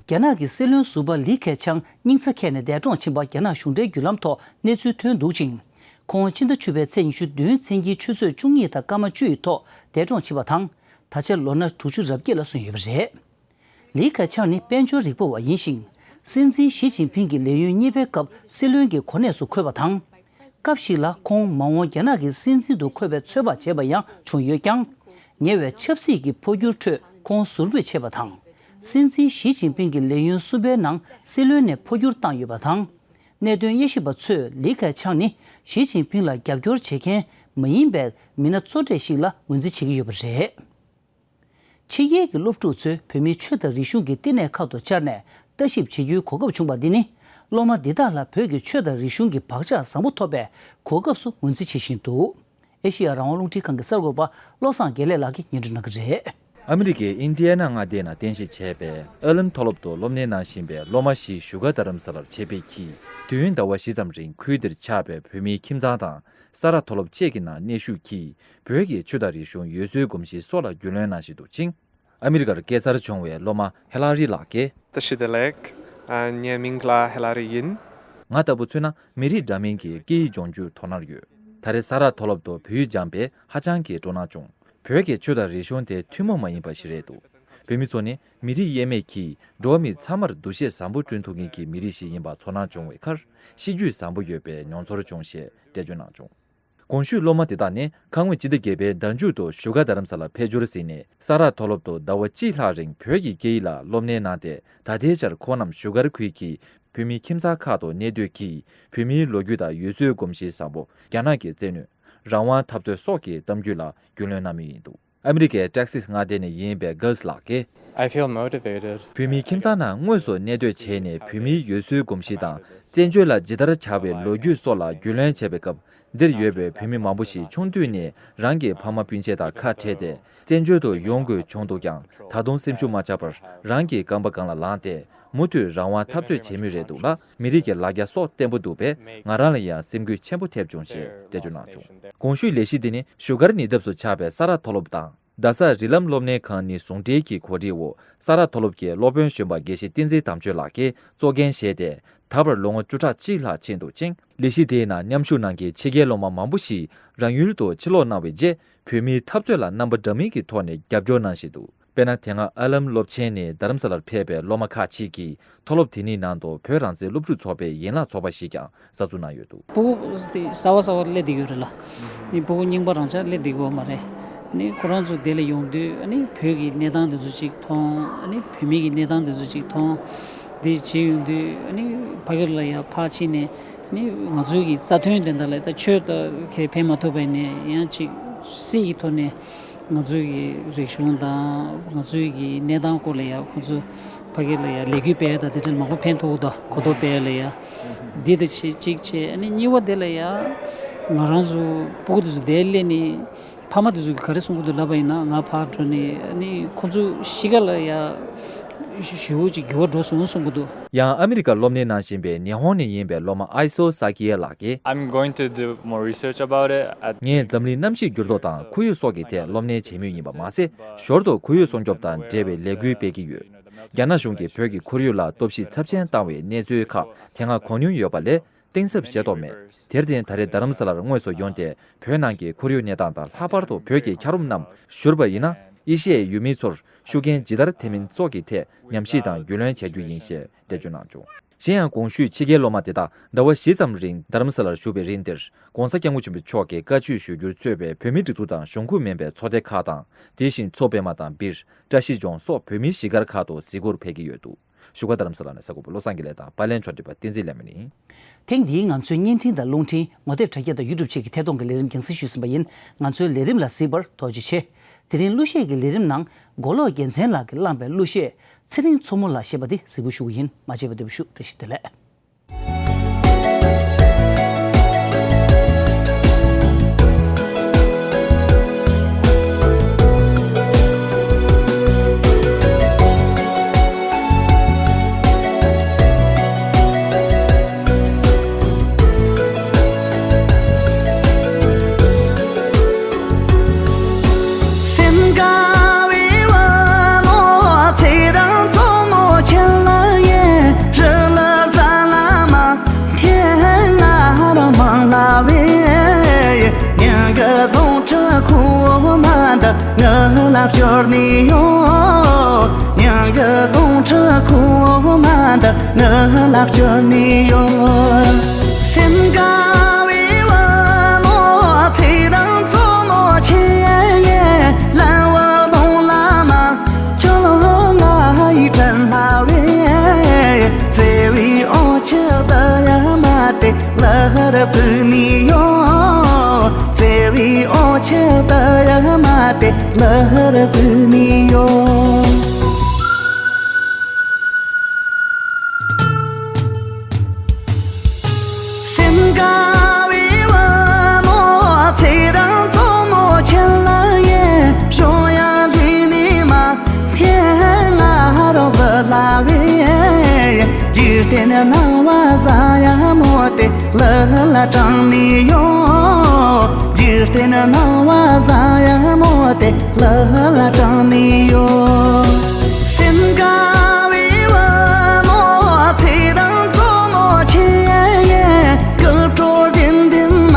རྒྱ་ནག་གི་སྲིད་བློན་ཟུར་པ་ལི་ཁེ་ཆང་སྙིང་ཚ་ཁྱེར་ནས་འདས་གྲོངས་ཕྱིན་པ་རྒྱ་ནག་གཞུང་འབྲེལ་བརྒྱུད་ལམ་ཐོག་གནས་ཚུལ་ཐོན་འདུག་ཅིང་། ཁོང་ཕྱི་ཟླ་བཅུ་པའི་ཚེས་ཉི་ཤུ་བདུན་མཚན་དཀྱིལ་ཆུ་ཚོད་བཅུ་གཉིས་དང་སྐར་མ་བཅུ་ཡི་ཐོག་འདས་གྲོངས་ཕྱིན་པ་དང་། ད་ཆ་ལོ་ན་དྲུག་ཅུ་རེ་བརྒྱད་ལ་སོན་ཡོད་པ་རེད། ལི་ཁེ་ཆང་ནི་དཔལ་འབྱོར་རིག་པ་བ་ཡིན་ཞིང་། སྲིད་འཛིན་ཞི་ཅིན་ཕིང་གི་ལས་ཡུན་གཉིས་པའི་སྐབས་སྲིད་བློན་གྱི་གོ་གནས་སུ་འཁོད་པ་དང་། སྐབས་ཤིག་ལ་ཁོང་མ་འོངས་རྒྱ་ནག་གི་སྲིད་འཛིན་དུ་འཁོད་པའི་ཚོད་དཔག་བྱས་པ་ཡང་བྱུང་ཡོད་ཀྱང་། ཉེ་བའི་ཆབ་སྲིད་ཀྱི་འཕོ་འགྱུར་ཁྲོད་ཁོང་ཟུར་འབུད་བྱས་པ་དང་། སྲིད་འཛིན་ཞི་ཅིན་ཕིང་གི་ལས་ཡུན་གསུམ་པའི་ནང་སྲིད་བློན་ནས་འཕོ་འགྱུར་བཏང་ཡོད་པ་དང་། གནད་དོན་དབྱེ་ཞིབ་པ་ཚོས་ལི་ཁེ་ཆང་ནི་ཞི་ཅིན་ཕིང་ལ་རྒྱབ་སྐྱོར་བྱེད་མཁན་མ་ཡིན་པའི་མི་སྣ་གཙོ་གྲས་ཤིག་ལ་ངོས་འཛིན་བྱེད་ཀྱི་ཡོད་པ་རེད། ཕྱི་རྒྱལ་གྱི་སློབ་ཕྲུག་ཚོས་བོད་མིའི་ཆོས་དང་རིག་གཞུང་གི་བསྟི་གནས་ཁག་ཏུ་བཅར་ནས་ལྟ་ཞིབ་བྱེད་རྒྱུའི་གོ་སྐབས་བྱུང་བ་འདི་ནི། སློབ་མ་འདི་དག་ལ་བོད་ཀྱི་ཆོས་དང་རིག་གཞུང་གི་བག་ཆགས་བཟང་པོ་ཐོབ་པའི་གོ་སྐབས་སུ་ངོས་འཛིན་བྱེད་བཞིན་འདུག། ཨེ་ཤེ་ཡ་རང་དབང་རླུང་འཕྲིན་ཁང་གི་གསར་འགོད་པ་བློ་བཟང་དགེ་ལེགས་ལགས་ཀྱིས་སྙན་སྒྲོན་གནང་གི་རེད། ཨ་མི་རི་ཀའི་ཨིན་ཌི་ཡ་ན་མངའ་སྡེའི་ནང་རྟེན་གཞི་བྱས་པའི་ཨ་ལམ་མཐོ་སློབ་ཏུ་སློབ་གཉེར་གནང་བཞིན་པའི་སློབ་མ་བཞི་བཞུགས་སྒར་རྡ་རམ་ས་ལར་ཆེད་ཕེབས་ཀྱིས། དུས་ཡུན་ཟླ་བ་བཞི་ཙམ་རིང་ཁུལ་དེར་ཆགས་པའི་བོད་མིའི་ཁྱིམ་ཚང་དང་། ས་རཱ་མཐོ་སློབ་བཅས་ཀྱི་ནང་གནས་བཞུགས་ཀྱིས། བོད་ཀྱི་ཆོས་དང་རིག་གཞུང་ཡུལ་སྲོལ་གོམས་གཤིས་སོགས་ལ་རྒྱུས་ལོན་གནང་བཞིན་འདུག་ཅིང་། ཨ་མི་རི་ཀར་སྐྱེས་འཚར་བྱུང་བའི་སློབ་མ་ཧེ་ལ་རི་ལགས་ཀྱིས། བཀྲ་ཤིས་བདེ་ལེགས། ཨ། ངའི་མིང་ལ་ཧེ་ལ་རི་ཡིན། ང་ལྟ་བུ་མཚོན་ན་མི་རིགས་འདྲ་མིན་གྱི་སྐད་ཡིག་སྦྱོང་རྒྱུར་དོ་སྣང་ཡོད། ད་རེས་ས་རཱ་མཐོ་སློབ་ཏུ་བོད་ཡིག་སྦྱངས་པས་ཧ་ཅང་གི་སྤྲོ་སྣང་བྱུང་། བོད་ཀྱི་ཆོས་དང་རིག་གཞུང་དེ་ཐུན་མོང་མ་ཡིན་པ་ཞིག་རེད་འདུག། བོད་མི་ཚོ་ནི་མི་རིགས་དབྱེ་མེད་ཀྱིས་འགྲོ་བ་མི་ཚང་མར་འདུ་ཤེས་བཟང་པོ་བསྐྲུན་ཐུབ་མཁན་གྱི་མི་རིགས་ཤིག་ཡིན་པ་ཚོར་སྣང་བྱུང་བའི་ཁར། གཤིས་རྒྱུད་བཟང་པོ་ཡོད་པའི་མྱོང་ཚོར་བྱུང་ཞེས་འགྲེལ་བརྗོད་གནང་བྱུང་། གོང་ཞུས་སློབ་མ་དེ་དག་ནི་ཁ་སྔོན་སྤྱི་ཟླ་བརྒྱད་པའི་ཟླ་མཇུག་ཏུ་བཞུགས་སྒར་རྡ་རམ་ས་ལ་ཕེབས་འབྱོར་ཟིན་ནས། ས་རཱ་མཐོ་སློབ་ཏུ་ཟླ་བ་གཅིག་ལྷག་རིང་བོད་ཀྱི་སྐད་ཡིག་ལ་སློབ་གཉེར་གནང་སྟེ། ད་ལྟའི་ཆར་ཁོང་རྣམས་བཞུགས་སྒར་ཁུལ་གྱི་བོད་མིའི་ཁྱིམ་ཚང་ཁག་ཏུ་གནས་སྡོད་ཀྱིས། བོད་མིའི་ལོ་རྒྱུས་དང་ཡུལ་སྲོལ་གོམས་གཤིས་བཟང་པོ། རྒྱ་ནག་གི་བཙན་གནོན། རང་དབང་འཐབ་རྩོད་སོགས་ཀྱི་གཏམ་རྒྱུད་ལ་རྒྱུས་ལོན་གནང་མུས་ཡིན་འདུག། ཨ་མི་རི་ཀའི་ཏེག་སིས་མངའ་སྡེ་ནས་ཡིན་པའི་གྷལ་སི་ལགས་ཀྱིས། I feel motivated. བོད་མིའི་ཁྱིམ་ཚང་ནང་དངོས་སུ་གནས་སྡོད་བྱས་ནས། བོད་མིའི་ཡུལ་སྲོལ་གོམས་གཤིས་དང་། བཙན་བྱོལ་ལ་ཇི་ལྟར་བྱ་བའི་ལོ་རྒྱུས་སོགས་ལ་རྒྱུས་ལོན་བྱས་པའི་སྐབས། འདིར་ཡོད་པའི་བོད་མི་མང་པོ་ཞིག་ཆུང་དུས་ནས་རང་གི་ཕ་མ་སྤུན་མཆེད་དང་ཁ་བྲལ་ཏེ། བཙན་བྱོལ་དུ་ཡོང་དགོས་བྱུང་འདུག་ཀྱང་། ད་དུང་སེམས་ཤུགས་མ་ཆག་པར་རང་གི་རྐང་པ་སྒང་ལ་ལངས་ཏེ། མུ་མཐུད་རང་དབང་འཐབ་རྩོད་བྱེད་མུས་རེད་འདུག་ལ། མི་རིགས་ཀྱི་ལ་རྒྱ་སོགས་བརྟན་པོ་འདུག་པས། ང་རང་ལ་ཡང་སེམས་འགུལ་ཆེན་པོ་ཐེབས་བྱུང་ཞེས་འགྲེལ་བརྗོད་གནང་བྱུང་། གོང་ཞུས་ལས་གཞི་འདི་ནི་བཞུགས་སྒར་ཉེ་འདབས་སུ་ཆགས་པའི་ས་རཱ་མཐོ་སློབ་དང་། རྡ་ས་རི་ལམ་སློབ་གཉེར་ཁང་གཉིས་ཟུང་འབྲེལ་གྱིས་གོ་སྒྲིག་འོག། ས་རཱ་མཐོ་སློབ་ཀྱི་སློབ་དཔོན་གཞོན་པ་དགེ་བཤེས་བསྟན་འཛིན་དམ་ཆོས་ལགས་ཀྱིས་གཙོ་འགན་བཞེས་ཏེ། ད་བར་ལོ་ངོ་བཅུ་ཕྲག་གཅིག་ལྷག་ཕྱིན་འདུག་ཅིང་། ལས་གཞི་དེའི་ནང་མཉམ་ཞུགས་གནང་མཁན་ཕྱི་རྒྱལ་སློབ་མ་མང་པོ་ཞིག་རང་ཡུལ་དུ་ཕྱིར་ལོག་གནང་བའི་རྗེས། བོད་མིའི་འཐབ་རྩོད་ལ་རྣམ་པ་འདྲ་མིན་གྱི་ཐོག་ནས་རྒྱབ་སྐྱོར་གནང་བཞིན་འདུག། དཔེར་ན། དེ་སྔ་ཨ་ལམ་སློབ་ཆེན་ནས་རྡ་རམ་ས་ལར་ཕེབས་པའི་སློབ་མ་ཁག་ཅིག་གིས། མཐོ་སློབ་དེ་གཉིས་ནང་དུ་བོད་རང་བཙན་སློབ་ཕྲུག་ཚོགས་པའི་ཡན་ལག་ཚོགས་པ་ཞིག་ཀྱང་གསར་འཛུགས་གནང་ཡོད་འདུག། སྤུ་གུ་དེ་གསར་པ་གསར་པ་སླེབས་བསྡད་ཡོད་རེད་ལ། ནི་སྤུ་གུ་རྙིང་པ་རང་ཆ་སླེབས་བསྡད་ཡོད་མ་རེད། ནི་ཁོ་རང་ཚོ་དེ་ལ་ཡོང་དུས་ནི་བོད་ཀྱི་གནས་སྟངས་དེ་ཚོ་ཅིག་མཐོང་། ནི་བོད་མི་གི་གནས་སྟངས་དེ་ཚོ་ཅིག་མཐོང་། དེ་བྱེད་ཡོང་དུས་ནི་ཕ་གི་ལ་ཡ་ཕར་ཕྱིན་ནས་ནི་ང་ཚོའི་གི་རྩ་དོན་དོན་དག་ལ་ད་ཆོས་ད་གས་ཕན་མ་ཐོགས་པ་ནས་ཡང་ཅིག་སྲིད་ཀྱི་ཐོག་ནས། ང་ཚོའི་གི་རིག་གཞུང་དང་ང་ཚོའི་གི་གནས་སྟངས་སྐོར་ལ་ཡང་ཁོང་ཚོ་ཕ་གི་ལ་ཡང་ལས་འགུལ་སྤེལ་ཡ་དང་དེ་འདྲ་མང་པོ་ཕན་ཐོགས་དང་གོ་རྟོགས་སྤེལ་ཡ་ལ་ཡང་འདི་དང་ཆེ་གཅིག་བྱས། ཨ་ནི་གཉིས་པ་དེ་ལ་ཡང་ང་རང་ཚོ་སྤུ་གུ་དེ་ཚོ་དེར་སླེབས་ནས་ཕ་མ་དེ་ཚོ་གི་ག་རེ་གསུང་གི་འདུག་ལབ་པ་ཡིན་ན། ང་ཕར་འགྲོ་ནས་ཨ་ནི་ཁོང་ཚོ་གཤིས་ཀ་ལ་ཡང་ཞེ་པོ་ཅིག་འགྱུར་བ་འགྲོ་སོང་གསུང་གི་འདུག། ཡང་ཨ་མི་རི་ཀར་སློབ་གཉེར་གནང་བཞིན་པའི་ཉི་ཧོང་ནས་ཡིན་པའི་སློབ་མ་ཨའི་སོ་ས་ཀི་ཡ་ལགས་ཀྱིས། I'm going to do more research about it at ངས་འཛམ་གླིང་གནམ་གཤིས་འགྱུར་ལྡོག་དང་ཁོར་ཡུག་སོགས་ཀྱི་ཐད་སློབ་གཉེར་བྱེད་མུས་ཡིན་པ་མ་ཟད། ཞོར་དུ་ཁོར་ཡུག་སྲུང་སྐྱོབ་དང་འབྲེལ་བའི་ལས་འགུལ་སྤེལ་གྱི་ཡོད། རྒྱ་ནག་གཞུང་གིས་བོད་ཀྱི་ཁོར་ཡུག་ལ་གཏོར་བཤིག་ཚབས་ཆེན་བཏང་བའི་གནས་ཚུལ་ཁག་དེ་སྔ་གོ་མྱོང་ཡོད་པ་ལས། གཏིང་ཟབ་ཤེས་རྟོགས་མེད། དེར་བརྟེན། ད་རེས་རྡ་རམ་ས་ལར་དངོས་སུ་ཡོང་སྟེ། བོད་ནང་གི་ཁོར་ཡུག་གནས་སྟངས་དང་། ལྷག་པར་དུ་བོད་ཀྱི་འཁྱགས་རོམ་རྣམས་བཞུར་བ་ཡིན་ན། དབྱེ་ཞིབ་ཡོད་མེད་ཚོར་ཤུགས་རྐྱེན་ཇི་ལྟར་ཐེབས་མིན་སོགས་ཀྱི་ཐད་ཉམས་ཞིབ་དང་རྒྱུས་ལོན་བྱ་རྒྱུ་ཡིན་ཞེས་འགྲེལ་བརྗོད་གནང་བྱུང་། གཞན་ཡང་གོང་ཞུས་ཕྱི་རྒྱལ་སློབ་མ་དེ་དག་ཟླ་བ་བཞི་ཙམ་རིང་རྡ་རམ་ས་ལར་བཞུགས་པའི་རིང་འདིར་༧གོང་ས་༧སྐྱབས་མགོན་ཆེན་པོ་མཆོག་གིས་བཀའ་ཆོས་ཞུ་རྒྱུར་གཙོས་པའི་བོད་མིའི་སྒྲིག་འཛུགས་དང་གཞུང་ཁུངས་མིན་པའི་ཚོགས་སྡེ་ཁག་དང་། དེ་བཞིན་མཚོ་པད་མ་དང་སྦིར། བཀྲ་ཤིས་ལྗོངས་སོགས་བོད་མིའི་གཞིས་སྒར་ཁག་ཏུ་གཟིགས་སྐོར་ཕེབས་ཀྱི་ཡོད་འདུག། བཞུགས་སྒར་རྡ་རམ་ས་ལ་ནས་གསར་འགོད་པ་བློ་བཟང་དགེ་ལེགས་དང་པར་ལེན་ཕྱོགས་སྒྲིག་པ་བསྟན་འཛིན་ལྷ་མོ་ཡིན། ཐེངས་འདིའི་ང་ཚོའི་བརྙན་འཕྲིན་དང་རླུང་འཕྲིན། ངོ་དེབ་དྲ་རྒྱ་དང་ཡུ་ཊུབ་བཅས་ཀྱི་ཐད་གཏོང་གི་ལས་རིམ་རྒྱང་སྲིང་ཞུས་ཟིན་པ་ཡིན། ང་ཚོའི་ལས་རིམ་ལ་གཟིགས་པར་ཐུགས་རྗེ་ཆེ། དེ་རིང་གླུ་གཞས་ཀྱི་ལས་རིམ་ནང་མགོ་ལོག་རྒྱལ་མཚན་ལགས་ཀྱིས་བླངས་པའི་གླུ་གཞས་ཚེ་རིང་མཚོ་མོ་ལ་ཞེས་པ་འདི་གཟིགས་འབུལ་ཞུ་གི་ཡིན། མ་མཇལ་བ་འདི་བ་ཞུ། བཀྲ་ཤིས་བདེ་ལེགས། སེམས་དགའ་བའི་བུ་མོ་ཚེ་རིང་མཚོ་མོ་ཁྱེད་ལ་ཡིན། རི་ལ་རྩྭ་ལ་མ་ཐེ་ང་རང་མང་ལ་བས། ཉིན་གི་རྫོང་ཁྲི་ཁུག་མ་འདི་ངི་ལ་བསྐྱུར་ནས་ཡོང་། ཉིན་གི་རྫོང་ཁྲི་ཁུག་མ་འདི་ངི་ལ་བསྐྱུར་ནས་ཡོང་། སེམས་དགའ་བའི་བུ་མོ་ཚེ་རིང་མཚོ་མོ་ཁྱེད་ཡིན། ལམ་བུ་གདོང་ལ་མ་ཁྱོད་ང་ཡི་དྲན་སླ་བས། བརྩེ་བའི་འོ་ཆུ་ད་ཡ་མ་དེ་ལ་ར་བུད་ནས་ཡོང་། བརྩེ་བའི་འོ་ཆུ་ད་ཡ་མ་དེ་ལ་ར་བུད་ནས་ཡོང་། སེམས་དགའ་བའི་བུ་མོ་ཚེ་རིང་མཚོ་མོ་ཁྱེད་ལ་ཡིན། གཞུང་ཡང་ལུས་ནས་མ་ཐེ་ང་རོ་བུ་ལ་བས། འཇིག་རྟེན་སྣང་བ་བཟང་ཡ་མོ་དེ་ལ་ལ་དྲངས་ནས་ཡོང་། འཇིག་རྟེན་སྣང་བ་བཟང་ཡ་མོ་དེ་ལ་ལ་དྲངས་ནས་ཡོང་། སེམས་དགའ་བའི་བུ་མོ་ཚེ་རིང་མཚོ་མོ་ཁྱེད་ཡིན། སྐུ་བྲོ་ལྡིང་ལྡིང་མ་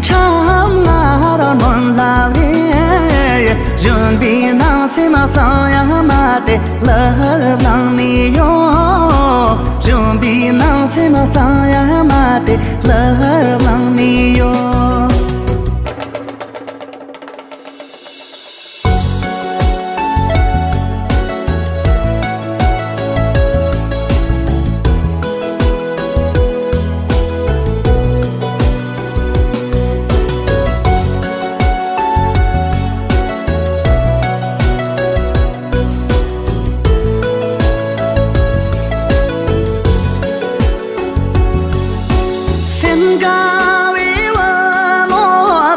ཁྲམ་ང་ར་མོན་ལ་བས། བཞོན་པའི་ནང་སེམས་གཙང་ཡ་མ་དེ་ལ་བླངས་ནས་ཡོང་། བཞོན་པའི་ནང་སེམས་གཙང་ཡ་མ་དེ་ལ་བླངས་ནས་ཡོང་། སེམས་དགའ་བའི་བུ་མོ་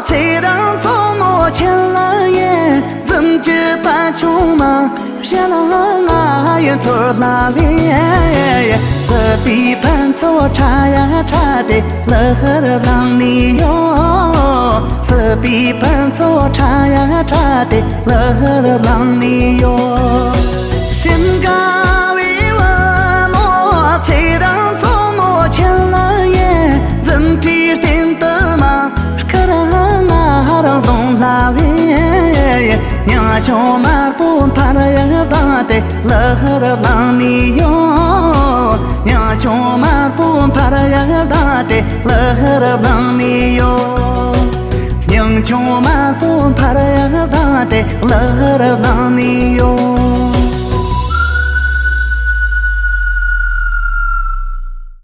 ཚེ་རིང་མཚོ་མོ་ཁྱེད་ལ་ཡིན། འཛུམ་གྱི་པད་ཆུང་མ་བཞད་ལ་ང་ཡི་ཚོད་ལ་བས། སྲིད་པའི་ཕུན་ཚོགས་ཕྲ་ཡ་ཕྲ་དེ་ལ་ཧར་བླངས་ནས་ཡོང་། སྲིད་པའི་ཕུན་ཚོགས་ཕྲ་ཡ་ཕྲ་དེ་ལ་ཧར་བླངས་ནས་ཡོང་། སེམས་དགའ་བའི་བུ་མོ་ཚེ་རིང་མཚོ་མོ་ཁྱེད་ལ་ཡིན། འཛུམ་བྲིས་སྟེང་དུ་མ་སྐར་ང་རང་གདོང་ལ་བས། ཉང་ཆུང་དམར་པོ་འཕར་ཡ་བཏང་སྟེ་ལ་ཧར་བླངས་ནས་ཡོང་། ཉང་ཆུང་དམར་པོ་འཕར་ཡ་བཏང་སྟེ་ལ་ཧར་བླངས་ནས་ཡོང་། ཉང་ཆུང་དམར་པོ་འཕར་ཡ་བཏང་སྟེ་ལ་ཧར་བླངས་ནས་ཡོང་།